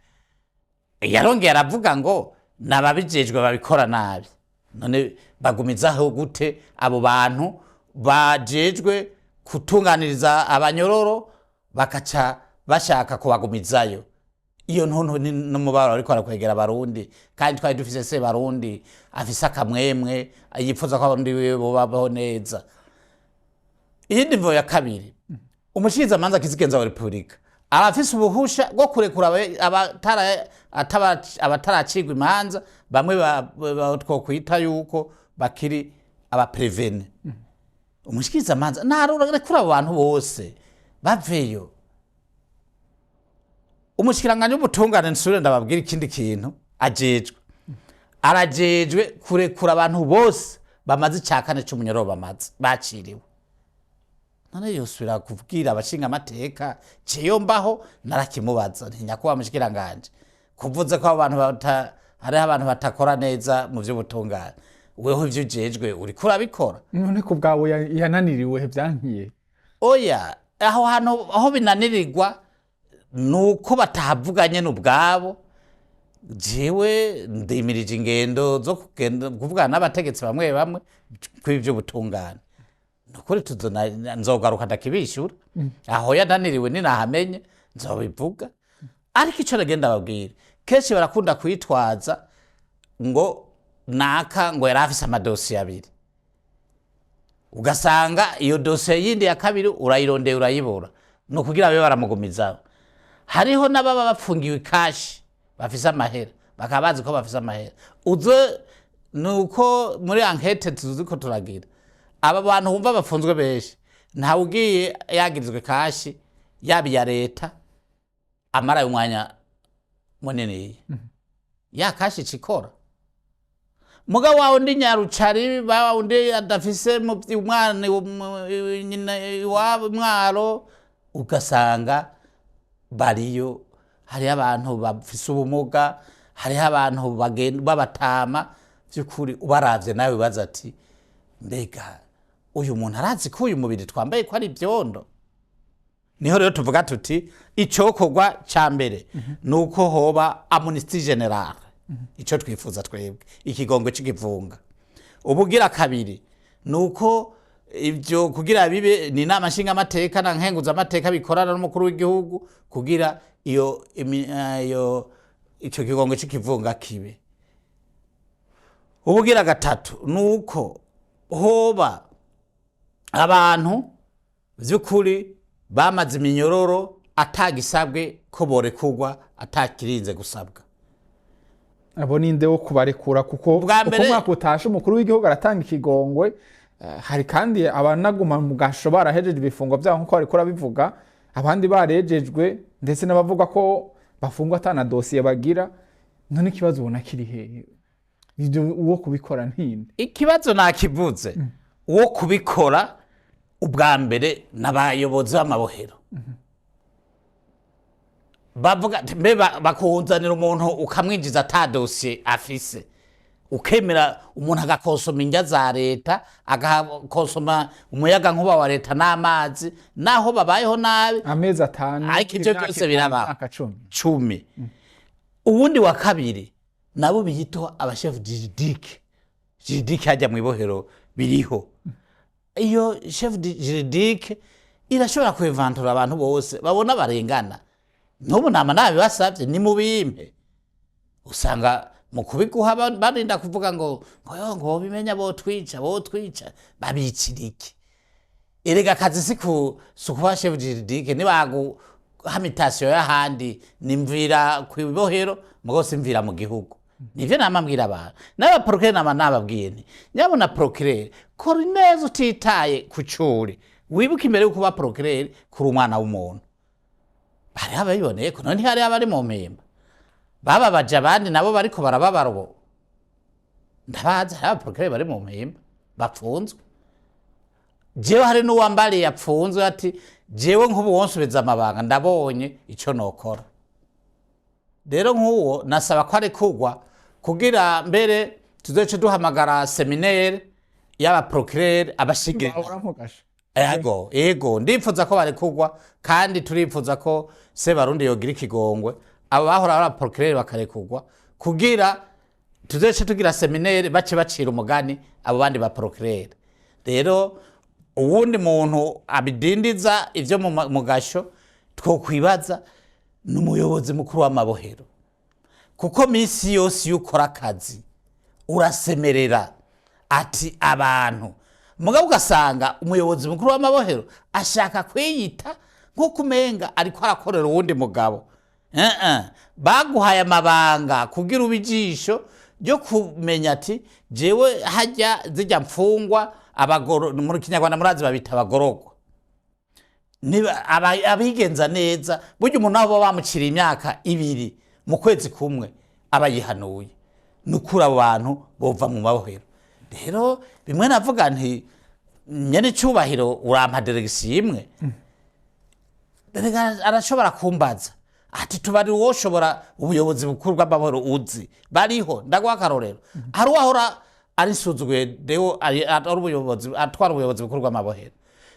[SPEAKER 2] Yarongeye aravuga ngo nababijejwe babikora nabi. None bagumizaho gute abo bantu bajejwe kutunganiriza abanyororo, bakaca bashaka kubagumizayo? Iyo ntuntu ni n'umubabaro ariko arakwegera Abarundi, kandi twari dufise se Barundi afise akamwemwe, yipfuza ko Abarundi biwe bobaho neza. Iyindi mvo ya kabiri, umushikirizamanza kizigenza wa Repubulika arafise ubuhusha bwo kurekura abataracirwa imanza, bamwe twokwita yuko bakiri abaprévenus. Umushikirizamanza ntarekura abo bantu bose baveyo. Umushikiranganji w'ubutungane, nsubire ndababwira ikindi kintu ajejwe: arajejwe kurekura abantu bose bamaze icakane c'umunyororo, bamaze baciriwe. None yosubira kubwira abashinga amateka? Jeyo mbaho narakimubaza nti: nyakubahwa mushikiranganje, kuvuze ko abo bantu hariho abantu batakora neza mu vy'ubutungane, weho ivyo ujejwe uriko urabikora?
[SPEAKER 1] None ku bwawe yananiriwe, vyankiye?
[SPEAKER 2] Oya, aho hantu aho binanirirwa nuko batahavuganye n'ubwabo. Jewe ndimirije ingendo zo kugenda kuvugana n'abategetsi bamwe bamwe kw'ivy'ubutungane. Nukuri tuzona nzogaruka ndakibishura. Aho yananiriwe ninahamenye nzobivuga. Ariko ico nagenda babwira, kenshi barakunda kwitwaza ngo naka ngo yari afise amadosiye abiri, ugasanga iyo dosiye yindi ya kabiri urayirondeye urayibura, ni ukugira babe baramugumizaho. Hariho n'ababa bapfungiwe ikashi, bafise amahera, bakaba bazi ko bafise amahera. Uzo ni uko muri enquête tuzi ko turagira aba bantu wumva bafunzwe benshi, ntawe ugiye yagirizwe kashi, yaba iya leta, amara umwanya munini ya kashi cikora. Mugabo wawe undi nyarucari, bawa undi adafise mu umwana nyina iwabo mwaro, ugasanga bariyo. Hariho abantu bafise ubumuga, hariho abantu babatama, by'ukuri ubaravye nawe wibaza ati: mbega uyu muntu arazi ko uyu mubiri twambaye ko ari ibyondo? Niho rero tuvuga tuti icokorwa ca mbere ni uko hoba amnistie générale, ico twifuza twebwe, ikigongwe c'ikivunga. Ubugira kabiri ni uko ibyo kugira bibe ni inama nshingamateka na nkenguzamateka bikorana n'umukuru w'igihugu, kugira iyo ico kigongwe c'ikivunga kibe. Ubugira gatatu ni uko hoba abantu vy'ukuri bamaze iminyororo atagisabwe ko borekurwa, atakirinze gusabwa.
[SPEAKER 1] Abo ninde wo kubarekura? Kuko
[SPEAKER 2] Ubwa
[SPEAKER 1] uko
[SPEAKER 2] mbere-
[SPEAKER 1] umwaka utashe umukuru w'igihugu aratanga ikigongwe. Hari kandi abanaguma mu gasho barahejeje ibifungo byabo nk'uko bariko barabivuga, abandi barejejwe, ndetse n'abavuga ko bafungwa atana dosiye bagira. None ikibazo ubona kiri hehe? Ivyo uwo kubikora ntinde?
[SPEAKER 2] Ikibazo nakivuze, uwo kubikora ubwa mbere n'abayobozi b'amabohero. Bavuga ati, mbe bakunzanira umuntu ukamwinjiza ata dosiye afise, ukemera umuntu agakonsoma indya za leta, agakonsoma umuyaga nkuba wa leta n'amazi, naho babayeho nabi.
[SPEAKER 1] Amezi 5.
[SPEAKER 2] Ariko ivyo
[SPEAKER 1] imyaka
[SPEAKER 2] byose
[SPEAKER 1] 5,
[SPEAKER 2] birabaho.
[SPEAKER 1] imyaka 10.
[SPEAKER 2] 10. Uwundi wa kabiri nabo biyitwa abashefu juridique. Juridique hajya mu ibohero biriho. Iyo chef juridique irashobora kuevantura abantu bose babona barengana. N'ubu nama nabibasabye, nimubimpe. Usanga mu kubiguha barinda kuvuga ngo yo ngo bimenya botwica, botwica. Babicira iki? Erega akazi si kuba chef juridique. Nibaguha mutation y'ahandi, nimvira ku ibohero, mugo simvira mu gihugu. Nivyo nama mbwira abantu n'abaprocureur. Nama nababwiye nti nyabona procureur, kora neza utitaye ku curi. Wibuke imbere yuko uba procureur kuri umwana w'umuntu. Hariho ababiboneye ko none ntihariho abari mu mpimba bababaje, abandi nabo bariko barababara. Ubu ndabazi, hariho abaprocureur bari mu mpimba bapfunzwe. Jewe hari n'uwambariye apfunzwe ati: "Jewe nk'ubu wonsubiza amabanga, ndabonye ico nokora." Rero nk'uwo nasaba ko arekurwa kugira mbere tuzoce duhamagara séminaire y'abaprocureur abashigira.
[SPEAKER 1] Bahora mugasho.
[SPEAKER 2] Ego, ndipfuza ko barekurwa, kandi turipfuza ko Sebarundi yogira ikigongwe, abo bahora ari abaprocureur bakarekurwa, kugira tuzoce tugira séminaire, bace bacira umugani abo bandi ba procureur. Rero uwundi muntu abidindiza ivyo mu gasho twokwibaza ni umuyobozi mukuru w'amabohero, kuko misi yose iyo ukora akazi urasemerera ati abantu. Mugabo ugasanga umuyobozi mukuru w'amabohero ashaka kwiyita nk'uko umenga ariko arakorera uwundi mugabo. Eh, eh. Baguhaye amabanga kugira ube ijisho ryo kumenya ati jewe hajya zijya mfungwa abagoro, mu Kinyarwanda murazi babita abagororwa. Niba abigenza neza, burya umuntu abo bamuciriye imyaka 2 mu kwezi kumwe aba yihanuye. Ni ukuri abo bantu bova mu mabohero. Rero bimwe navuga nti nyene icubahiro urampa direction imwe. Erega arashobora kumbaza ati tubari woshobora ubuyobozi bukuru bw'amahoro uzi bariho. Ndaguha akarorero, hari uwahora ari nsuzuguye deo ari ubuyobozi, atwara ubuyobozi bukuru bw'amabohero.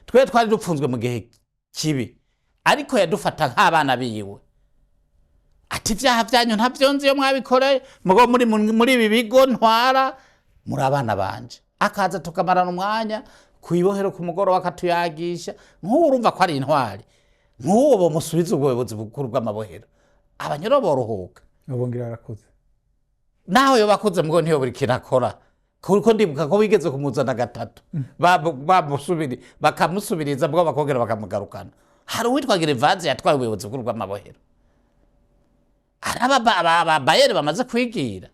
[SPEAKER 2] Twe twari dupfunzwe mu gihe kibi, ariko yadufata nk'abana biwe, ati ibyaha byanyu ntabyo nzi iyo mwabikoreye, mugo muri ibi bigo ntwara muri abana banje. Akaza tukamarana umwanya ku ibohero ku mugoroba, akatuyagisha. Nk'ubu urumva ko ari intwari. Nk'uwo bamusubiza ubuyobozi bukuru bw'amabohero, abanyoro boruhuka.
[SPEAKER 1] Ubu ngira arakuze.
[SPEAKER 2] Naho yo bakuze, mugo ntiyo buri kintu akora, kuko ndibuka ko wigeze kumuzana gatatu, bamusubiri bakamusubiriza, bwo bakongera bakamugarukana. Hari uwitwa Gerevanze yatwaye ubuyobozi bukuru bw'amabohero. Hari ababayeri bamaze kwigira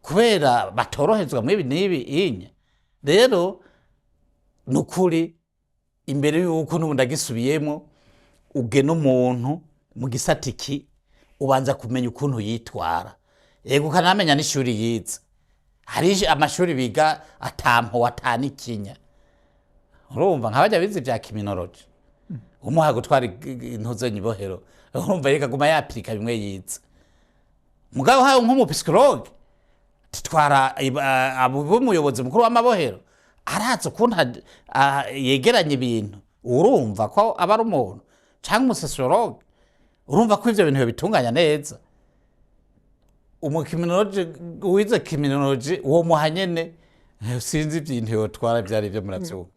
[SPEAKER 2] kubera batorohezwa muri ibi n'ibi inya. Rero ni ukuri, imbere y'uko n'ubu ndagisubiyemo, ugena umuntu mu gisata iki, ubanza kumenya ukuntu yitwara, yego, ukanamenya n'ishuri yize. Hari amashuri biga atampo atanikinya. Urumva nka bajya bize ibya criminology, umuha gutwara intuzenye ibohero, urumva reka guma yapirika bimwe yize. Mugabo hawe nk'umupsychologue titwara abo b'umuyobozi mukuru w'amabohero, arazi ukuntu yegeranya ibintu. Urumva ko aba ari umuntu cyangwa umusociologue, urumva ko ivyo bintu bitunganya neza. Umucriminologue wize criminology uwo muha nyene, sinzi ibintu yotwara byari byo muravyumva.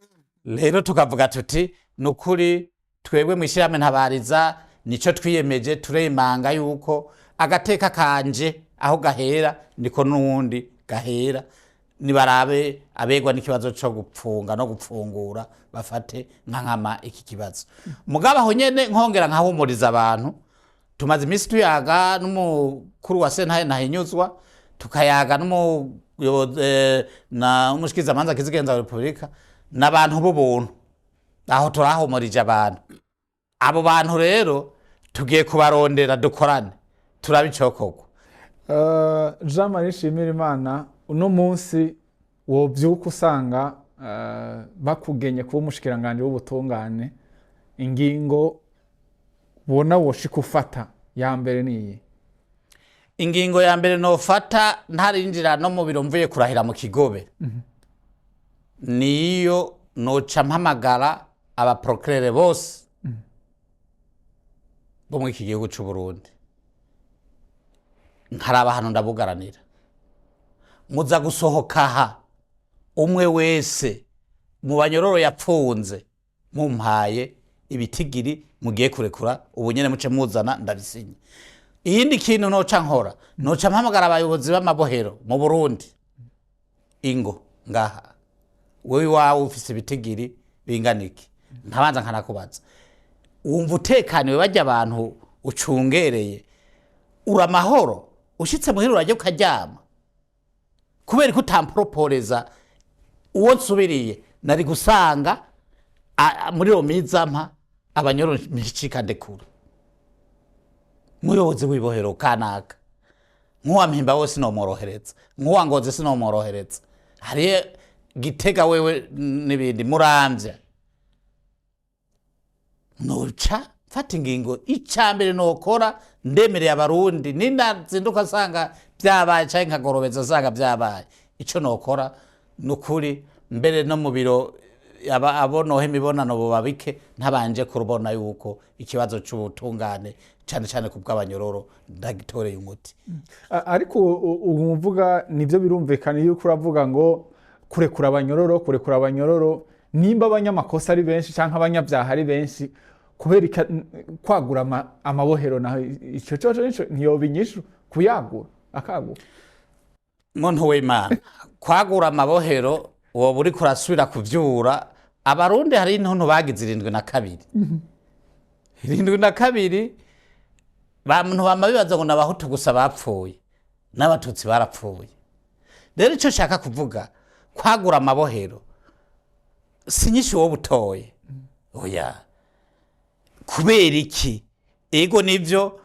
[SPEAKER 2] Rero tukavuga tuti ni ukuri twebwe mu ishyirahamwe Ntabariza nico twiyemeje, turemanga yuko agateka kanje aho gahera niko n'uwundi gahera. Nibarabe abegwa n'ikibazo co gupfunga no gupfungura, bafate nka nkama iki kibazo. Mugabo aho nyene nkongera nkahumuriza abantu. Tumaze iminsi tuyaga n'umukuru wa sentare Ntahinyuzwa, tukayaga n'umuyobozi na umushikizamanza kizigenza wa Repubulika n'abantu b'ubuntu. Aho turahumurije abantu. Abo bantu rero tugiye kubarondera, dukorane, turabe icokorwa.
[SPEAKER 1] Jean Marie Nshimirimana, uno munsi wovyuka usanga bakugenye kuba umushikiranganji w'ubutungane, ingingo ubona woshika ufata ya mbere niyi?
[SPEAKER 2] Ingingo ya mbere nofata ntarinjira no mu biro, mvuye kurahira mu Kigobe, niyo noca mpamagara abaprocureurs bose bo muri iki gihugu c'u Burundi, nkaraba hano ndabugaranira. Muza gusohoka aha, umwe wese mu banyororo yapfunze mumpaye ibitigiri mugiye kurekura ubu nyene, muce muzana ndabisinye. Iyindi kintu noca nkora, noca mpamagara abayobozi b'amabohero mu Burundi: ingo ngaha, wewe iwawe ufise ibitigiri bingana iki? Nkabanza nkanakubaza: wumva utekaniwe? Bajya abantu ucungereye, uri amahoro? Ushitse muhira urajya ukaryama? Kubera ko utamporoporeza uwo nsubiriye, nari gusanga muri iyo mizampa abanyoro ndekura muyobozi w'ibohero kanaka. Nk'uwa Mpimba we sinomworohereza, nk'uwa Ngozi sinomworohereza, hariyo Gitega wewe n'ibindi Muramvya. Noca mfata ingingo. Icambere nokora, ndemereye Abarundi, ninazinduka nsanga byabaye canke nkagorobeza nsanga byabaye, ico nokora nukuri, mbere no mu biro abo noha imibonano bobabike ntabanje kurubona yuko ikibazo c'ubutungane, cane cane ku bw'abanyororo, ndagitoreye umuti.
[SPEAKER 1] Ariko ubu mvuga nivyo birumvikana yuko uravuga ngo kurekura abanyororo, kurekura abanyororo, nimba abanyamakosa ari benshi canke abanyabyaha ari benshi, kubera kwagura amabohero naho ico coco nico ntiyoba inyishu, kuyagura akagura?
[SPEAKER 2] Muntu w'Imana, kwagura amabohero woba uriko urasubira kuvyura Abarundi. Hari intuntu bagize 72, 72. Bantu bama bibaza ngo n'Abahutu gusa bapfuye, n'Abatutsi barapfuye. Rero ico nshaka kuvuga, kwagura amabohero si nyinshi wowe utoye, oya. Kubera iki? Ego nivyo,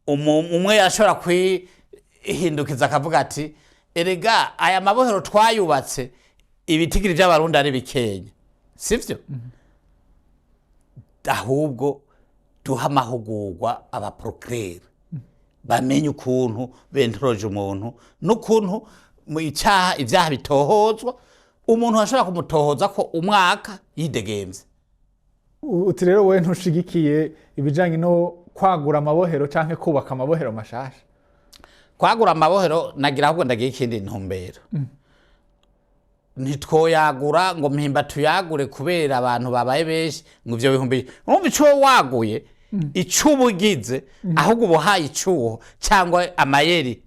[SPEAKER 2] umwe yashobora kwihindukiza akavuga ati: "Erega aya mabohero twayubatse ibitigiri by'Abarundi ari bikenya." Sivyo? Ahubwo duha amahugurwa abaprocureurs, bamenye ukuntu bentoroje umuntu n'ukuntu mu icyaha, ibyaha bitohozwa. Umuntu ashobora kumutohoza ko umwaka yidegemvye.
[SPEAKER 1] Uti rero wowe ntushigikiye ibijanye no kwagura amabohero canke kubaka amabohero mashasha?
[SPEAKER 2] Kwagura amabohero nagira, ahubwo ndagira ikindi ntumbero. Ntitwoyagura ngo Mpimba tuyagure kubera abantu babaye benshi, ngo ivyo bihumbi. Urumva ico waguye, ico uba ugize, ahubwo uba uhaye icuho cyangwa amayeri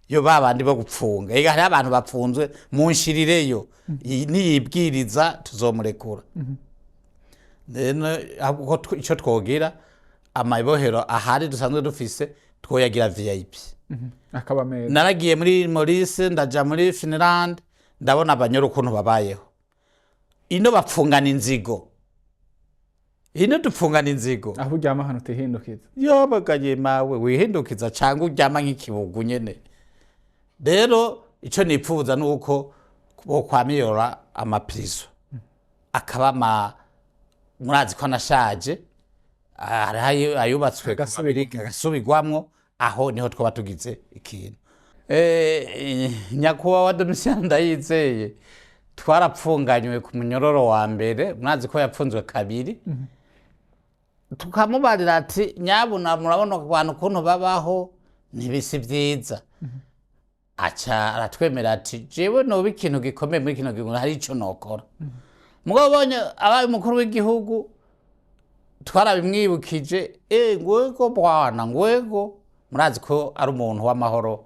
[SPEAKER 2] yo babandi bo gupfunga. Ega hariho abantu bapfunzwe munshirireyo, niyibwiriza tuzomurekura. Rero ahubwo ico twogira, amabohero ahari dusanzwe dufise twoyagira VIP.
[SPEAKER 1] Akaba meza.
[SPEAKER 2] Naragiye muri Maurice, ndaja muri Finland, ndabona abanyoro ukuntu babayeho. Ino bapfungana inzigo, ino dupfungana inzigo.
[SPEAKER 1] Aho uryama ahantu utihindukiza.
[SPEAKER 2] Yobagaye mawe, wihindukiza cyangwa uryama nk'ikibugu nyene. Rero ico nipfuza nuko bokwamiyora amaprison akaba ama, murazi ko anashaje, hariho ayubatswe agasubirwamwo. Aho niho twaba tugize ikintu. Nyakubahwa Domitien Ndayizeye twarapfunganywe ku munyororo wa mbere, murazi ko yapfunzwe kabiri. Tukamubarira ati: "Nyabuna, murabona abantu ukuntu babaho, ntibisi vyiza." Aca aratwemera ati: "Jewe noba ikintu gikomeye muri kino gihugu, hari ico nokora." Mugabo ubonye abaye umukuru w'igihugu, twarabimwibukije: "Ngwego bwana, ngwego." Murazi ko ari umuntu w'amahoro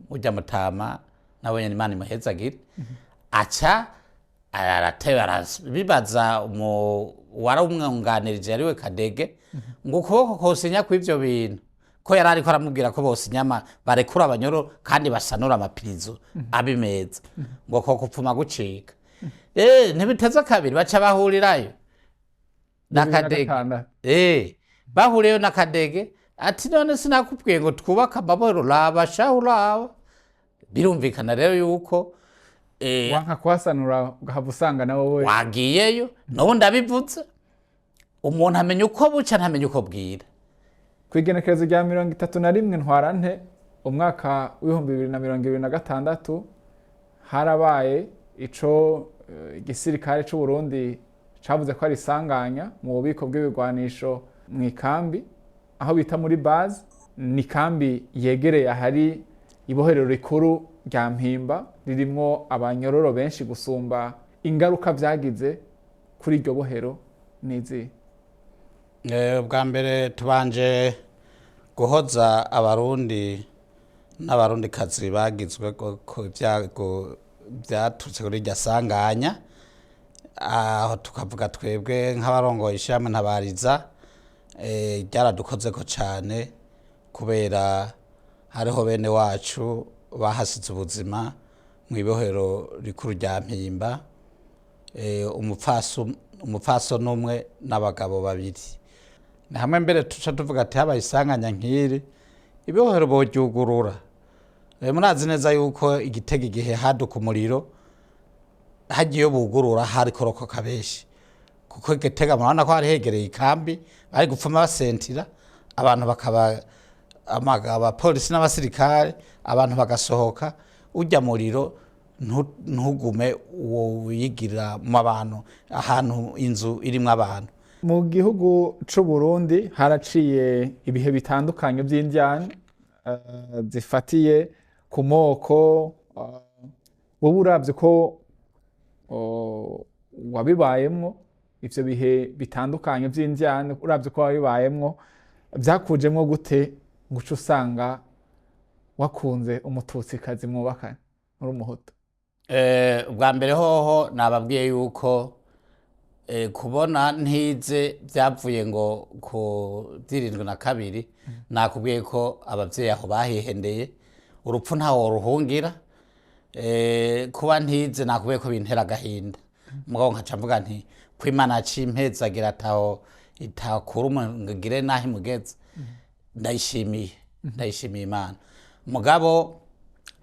[SPEAKER 2] ujya mutama, nawe nyene Imana imuhezagire. Aca arateba, arabibaza wari umwunganirije ariwe Kadege, ngo ukuboko kosinya kw'ivyo bintu. Ko yari ariko aramubwira ko bose inyama barekura abanyoro kandi basanura amapirizo abe meza, ngo ko kupfuma gucika. Ntibiteze kabiri, baca bahurirayo n'akadege.
[SPEAKER 1] 2006.
[SPEAKER 2] Bahuriyeyo n'akadege, ati: "None sinakubwiye ngo twubake amabohero? Raba shahu, raba." Birumvikana rero yuko
[SPEAKER 1] Wanka kuhasanura, ugahava usanga na wowe
[SPEAKER 2] wagiyeyo. N'ubu ndabivuze, umuntu amenya uko buca, ntamenya uko bwira.
[SPEAKER 1] Ku igenekerezo rya 31 Ntwarante umwaka w'2026, harabaye ico igisirikare c'u Burundi cavuze ko ari isanganya mu bubiko bw'ibigwanisho mu ikambi aho bita muri base. Ni kambi yegereye ahari ibohero rikuru rya Mpimba, ririmwo abanyororo benshi gusumba. Ingaruka vyagize kuri iryo bohero nizihe?
[SPEAKER 2] Bwa mbere tubanje guhoza Abarundi n'Abarundikazi bagizwe ko ibyago byaturutse kuri iryo sanganya. Aho tukavuga twebwe nk'abarongoye ishyirahamwe Ntabariza, ryaradukozeko cyane, kubera hariho bene wacu bahasize ubuzima mu ibohero rikuru rya Mpimba, umupfasoni umwe n'abagabo babiri. Ni hamwe mbere tuca tuvuga ati habaye isanganya nk'iri, ibohero boryugurura. Murazi neza yuko igitego igihe haduka umuriro, hagiye bugurura hari korokoka benshi, kuko Igitega murabona ko hari hegereye ikambi, bari gupfuma basentira abantu, bakaba abapolisi n'abasirikare, abantu bagasohoka, ujya muriro ntugume wigira mu bantu, ahantu inzu irimwo abantu.
[SPEAKER 1] Mu gihugu c'u Burundi haraciye ibihe bitandukanye vy'indyane zifatiye ku moko. Wowe uravye ko wabibayemwo ivyo bihe bitandukanye vy'indyane, uravye ko wabibayemwo, vyakujemwo gute ngo uce usanga wakunze Umututsikazi mwubakanye uri Umuhutu?
[SPEAKER 2] Ubwa mbere hoho nababwiye yuko kubona ntize byavuye ngo ku 72. Nakubwiye ko ababyeyi aho bahihendeye, urupfu ntawo ruhungira. Kuba ntize, nakubwiye ko bintera agahinda, mugabo nkaca mvuga nti ko Imana yaciye impezagira, ataho itakura umuntu ngo igire n'aho imugeze, ndayishimiye, ndayishimiye Imana. Mugabo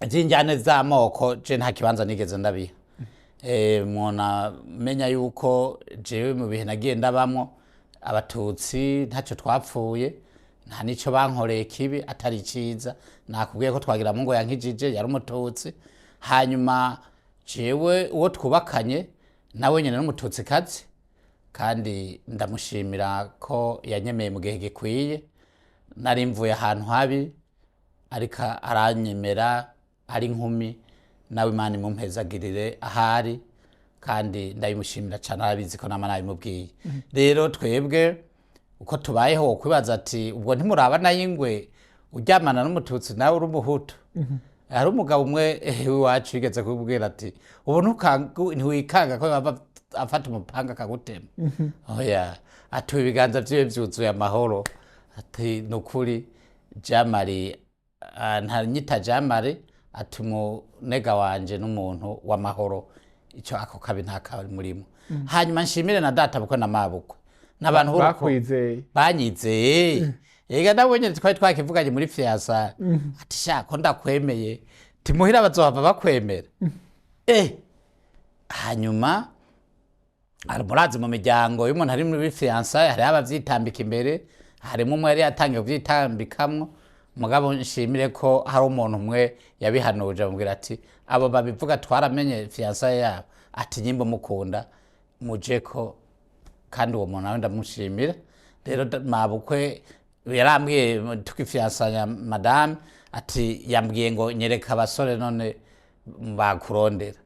[SPEAKER 2] ivy'injyane z'amoko, je nta kibanza nigeze ndabiha. Mwona menya yuko jewe mu bihe nagiye ndabamwo, Abatutsi ntacyo twapfuye, nta nico bankoreye kibi atari ciza. Nakubwiye ko twagira ngo yankijije yari Umututsi. Hanyuma jewe uwo twubakanye nawe nyene n'Umututsi kazi, kandi ndamushimira ko yanyemeye mu gihe gikwiye. Nari mvuye ahantu habi, ariko aranyemera ari inkumi. Nawe Imana imumpezagirire ahari, kandi ndabimushimira cyane, arabizi ko nama nabimubwiye. Rero twebwe uko tubayeho, kwibaza ati ubwo ntimuraba nayingwe uryamana n'Umututsi nawe uri Umuhutu. Hari umugabo umwe w'iwacu yigeze kubwira ati: "Ubu ntiwikanga ko yaba afata umupanga akagutema?" Oya, ati ibiganza vyiwe vyuzuye amahoro. Ati nukuri Jamari, ntanyita Jamari, ati umunega wanje n'umuntu w'amahoro, ico ako kabi nta kabi murimo. Hanyuma nshimire na data bukwe na mabukwe n'abantu b'urukundo
[SPEAKER 1] Bakwizeye.
[SPEAKER 2] Banyizeye. Ega nawe nyene twari twakivuganye muri fiançailles, ati: "Sha, ko ndakwemeye, timuhira bazohava bakwemera?" Hanyuma hari, murazi mu miryango iyo umuntu ari muri fiançailles hariho abavyitambika imbere, harimo umwe yari yatangiye kuvyitambikamwo. Mugabo nshimire ko hari umuntu umwe yabihanuje, amubwira ati: "Abo babivuga twaramenye fiançailles yabo." Ati: "Nyimba mukunda muje ko." Kandi uwo muntu nawe ndamushimira. Rero mabukwe yarambwiye tukifiyansanya madame, ati yambwiye ngo: "Nyereka abasore none bakurondera."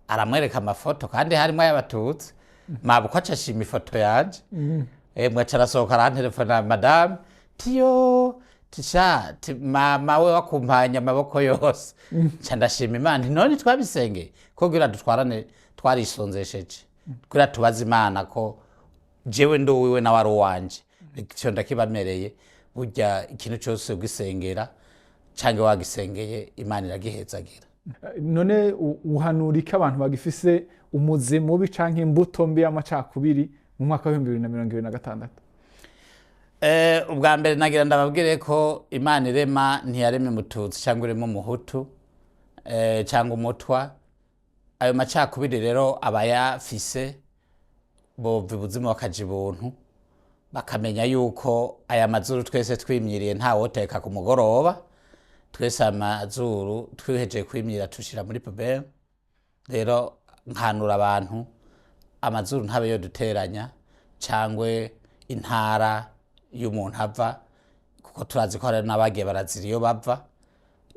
[SPEAKER 2] Aramwereka amafoto, kandi harimo ay'Abatutsi. Mabukwe aca ashima ifoto yanje. Emwe, aca arasohoka, arantelefona madame, tiyo tisha ti mama we wakumpanya amaboko yose. Nca ndashima Imana, nti none twabisengeye ko kugira dutwarane, twarisonzesheje kugira tubaze Imana ko jewe ndi uwiwe nawe ari uwanje. Ico ndakibamereye. Burya ikintu cyose ugisengera cyangwa wagisengeye, Imana iragihezagira.
[SPEAKER 1] None uhanura iki abantu bagifise umuzi mubi canke imbuto mbi y'amacakubiri mu mwaka wa 2026?
[SPEAKER 2] Ubwa mbere nagira ndababwire ko Imana irema ntiyaremye umututsi cyangwa irema umuhutu cyangwa umutwa. Ayo macakubiri rero abayafise bova ubuzima bakaja ibuntu, bakamenya yuko aya mazuru twese twimyiriye ntawoteka ku mugoroba. Twese aya mazuru twihejeje kwimyira tushira muri poubelle. Rero nkanura abantu, amazuru ntabe yoduteranya cangwe intara y'umuntu ava, kuko turazi ko hari n'abagiye barazira iyo bava.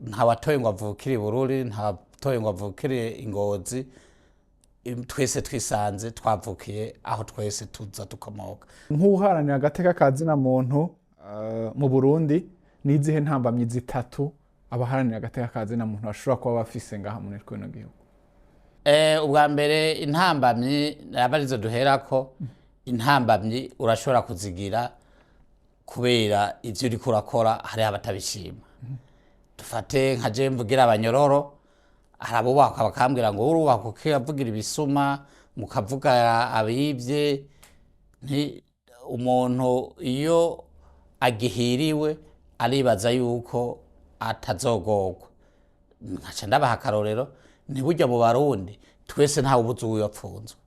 [SPEAKER 2] Ntawatoye ngo avukire i Bururi, ntawatoye ngo avukire i Ngozi. Twese twisanze twavukiye aho twese tuza dukomoka.
[SPEAKER 1] Nk'uharanira agateka ka zina muntu mu Burundi, ni izihe ntambamyi zitatu abaharanira agateka ka zina muntu bashobora kuba bafise ngaha muri kino gihugu?
[SPEAKER 2] Ubwa mbere intambamyi aba arizo duherako. Intambamyi urashobora kuzigira kubera ivyo uriko urakora hariho abatabishima. Dufate nka je mvugira abanyororo, hari abubaka bakambwira ngo urubaka ukavugira ibisuma, mukavuga abibye. Nti umuntu iyo agihiriwe aribaza yuko atazogorwa. Nkaca ndabaha akarorero, ni burya mu Barundi twese ntawe ubuze uwo yapfunzwe.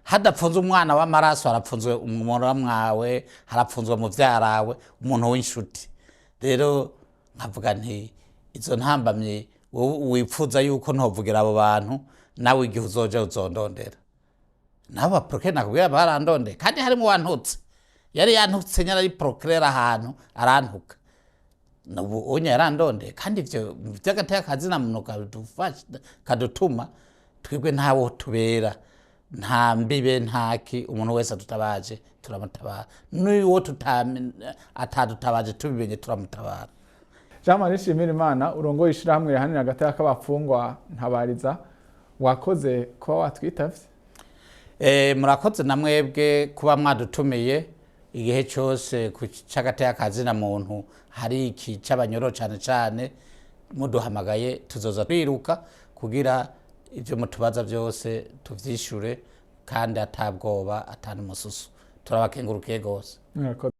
[SPEAKER 2] Hadapfunzwe umwana w'amaraso, harapfunzwe mwawe, harapfunzwe muvyarawe, umuntu w'inshuti. Rero nkavuga nti izo ntambamyi, wowe wipfuza yuko ntovugira abo bantu, nawe igihe uzoja uzondondera. Nabo baprocureur nakubwira barandondeye, kandi harimo uwantutse, yari yantutse nyine, ari procureur ahantu arantuka. Nubu unya yarandondeye. Kandi ivyo vy'agateka kazina muntu kadufasha, kadutuma twebwe ntawo tubera, nta mbibe, ntaki. Umuntu wese adutabaje turamutabara, n'uwo atadutabaje tubimenye turamutabara.
[SPEAKER 1] Jean Marie Nshimirimana, urongoye ishirahamwe riharanira agateka k'abapfungwa Ntabariza, wakoze kuba watwitavye.
[SPEAKER 2] Murakoze na mwebwe kuba mwadutumiye. Igihe cyose ku c'agateka kazina muntu hari iki c'abanyoro cane cane, muduhamagaye tuzoza twiruka kugira ivyo mutubaza byose tuvyishure, kandi atabwoba, atani umususu. Turabakengurukiye gose.
[SPEAKER 1] Murakoze.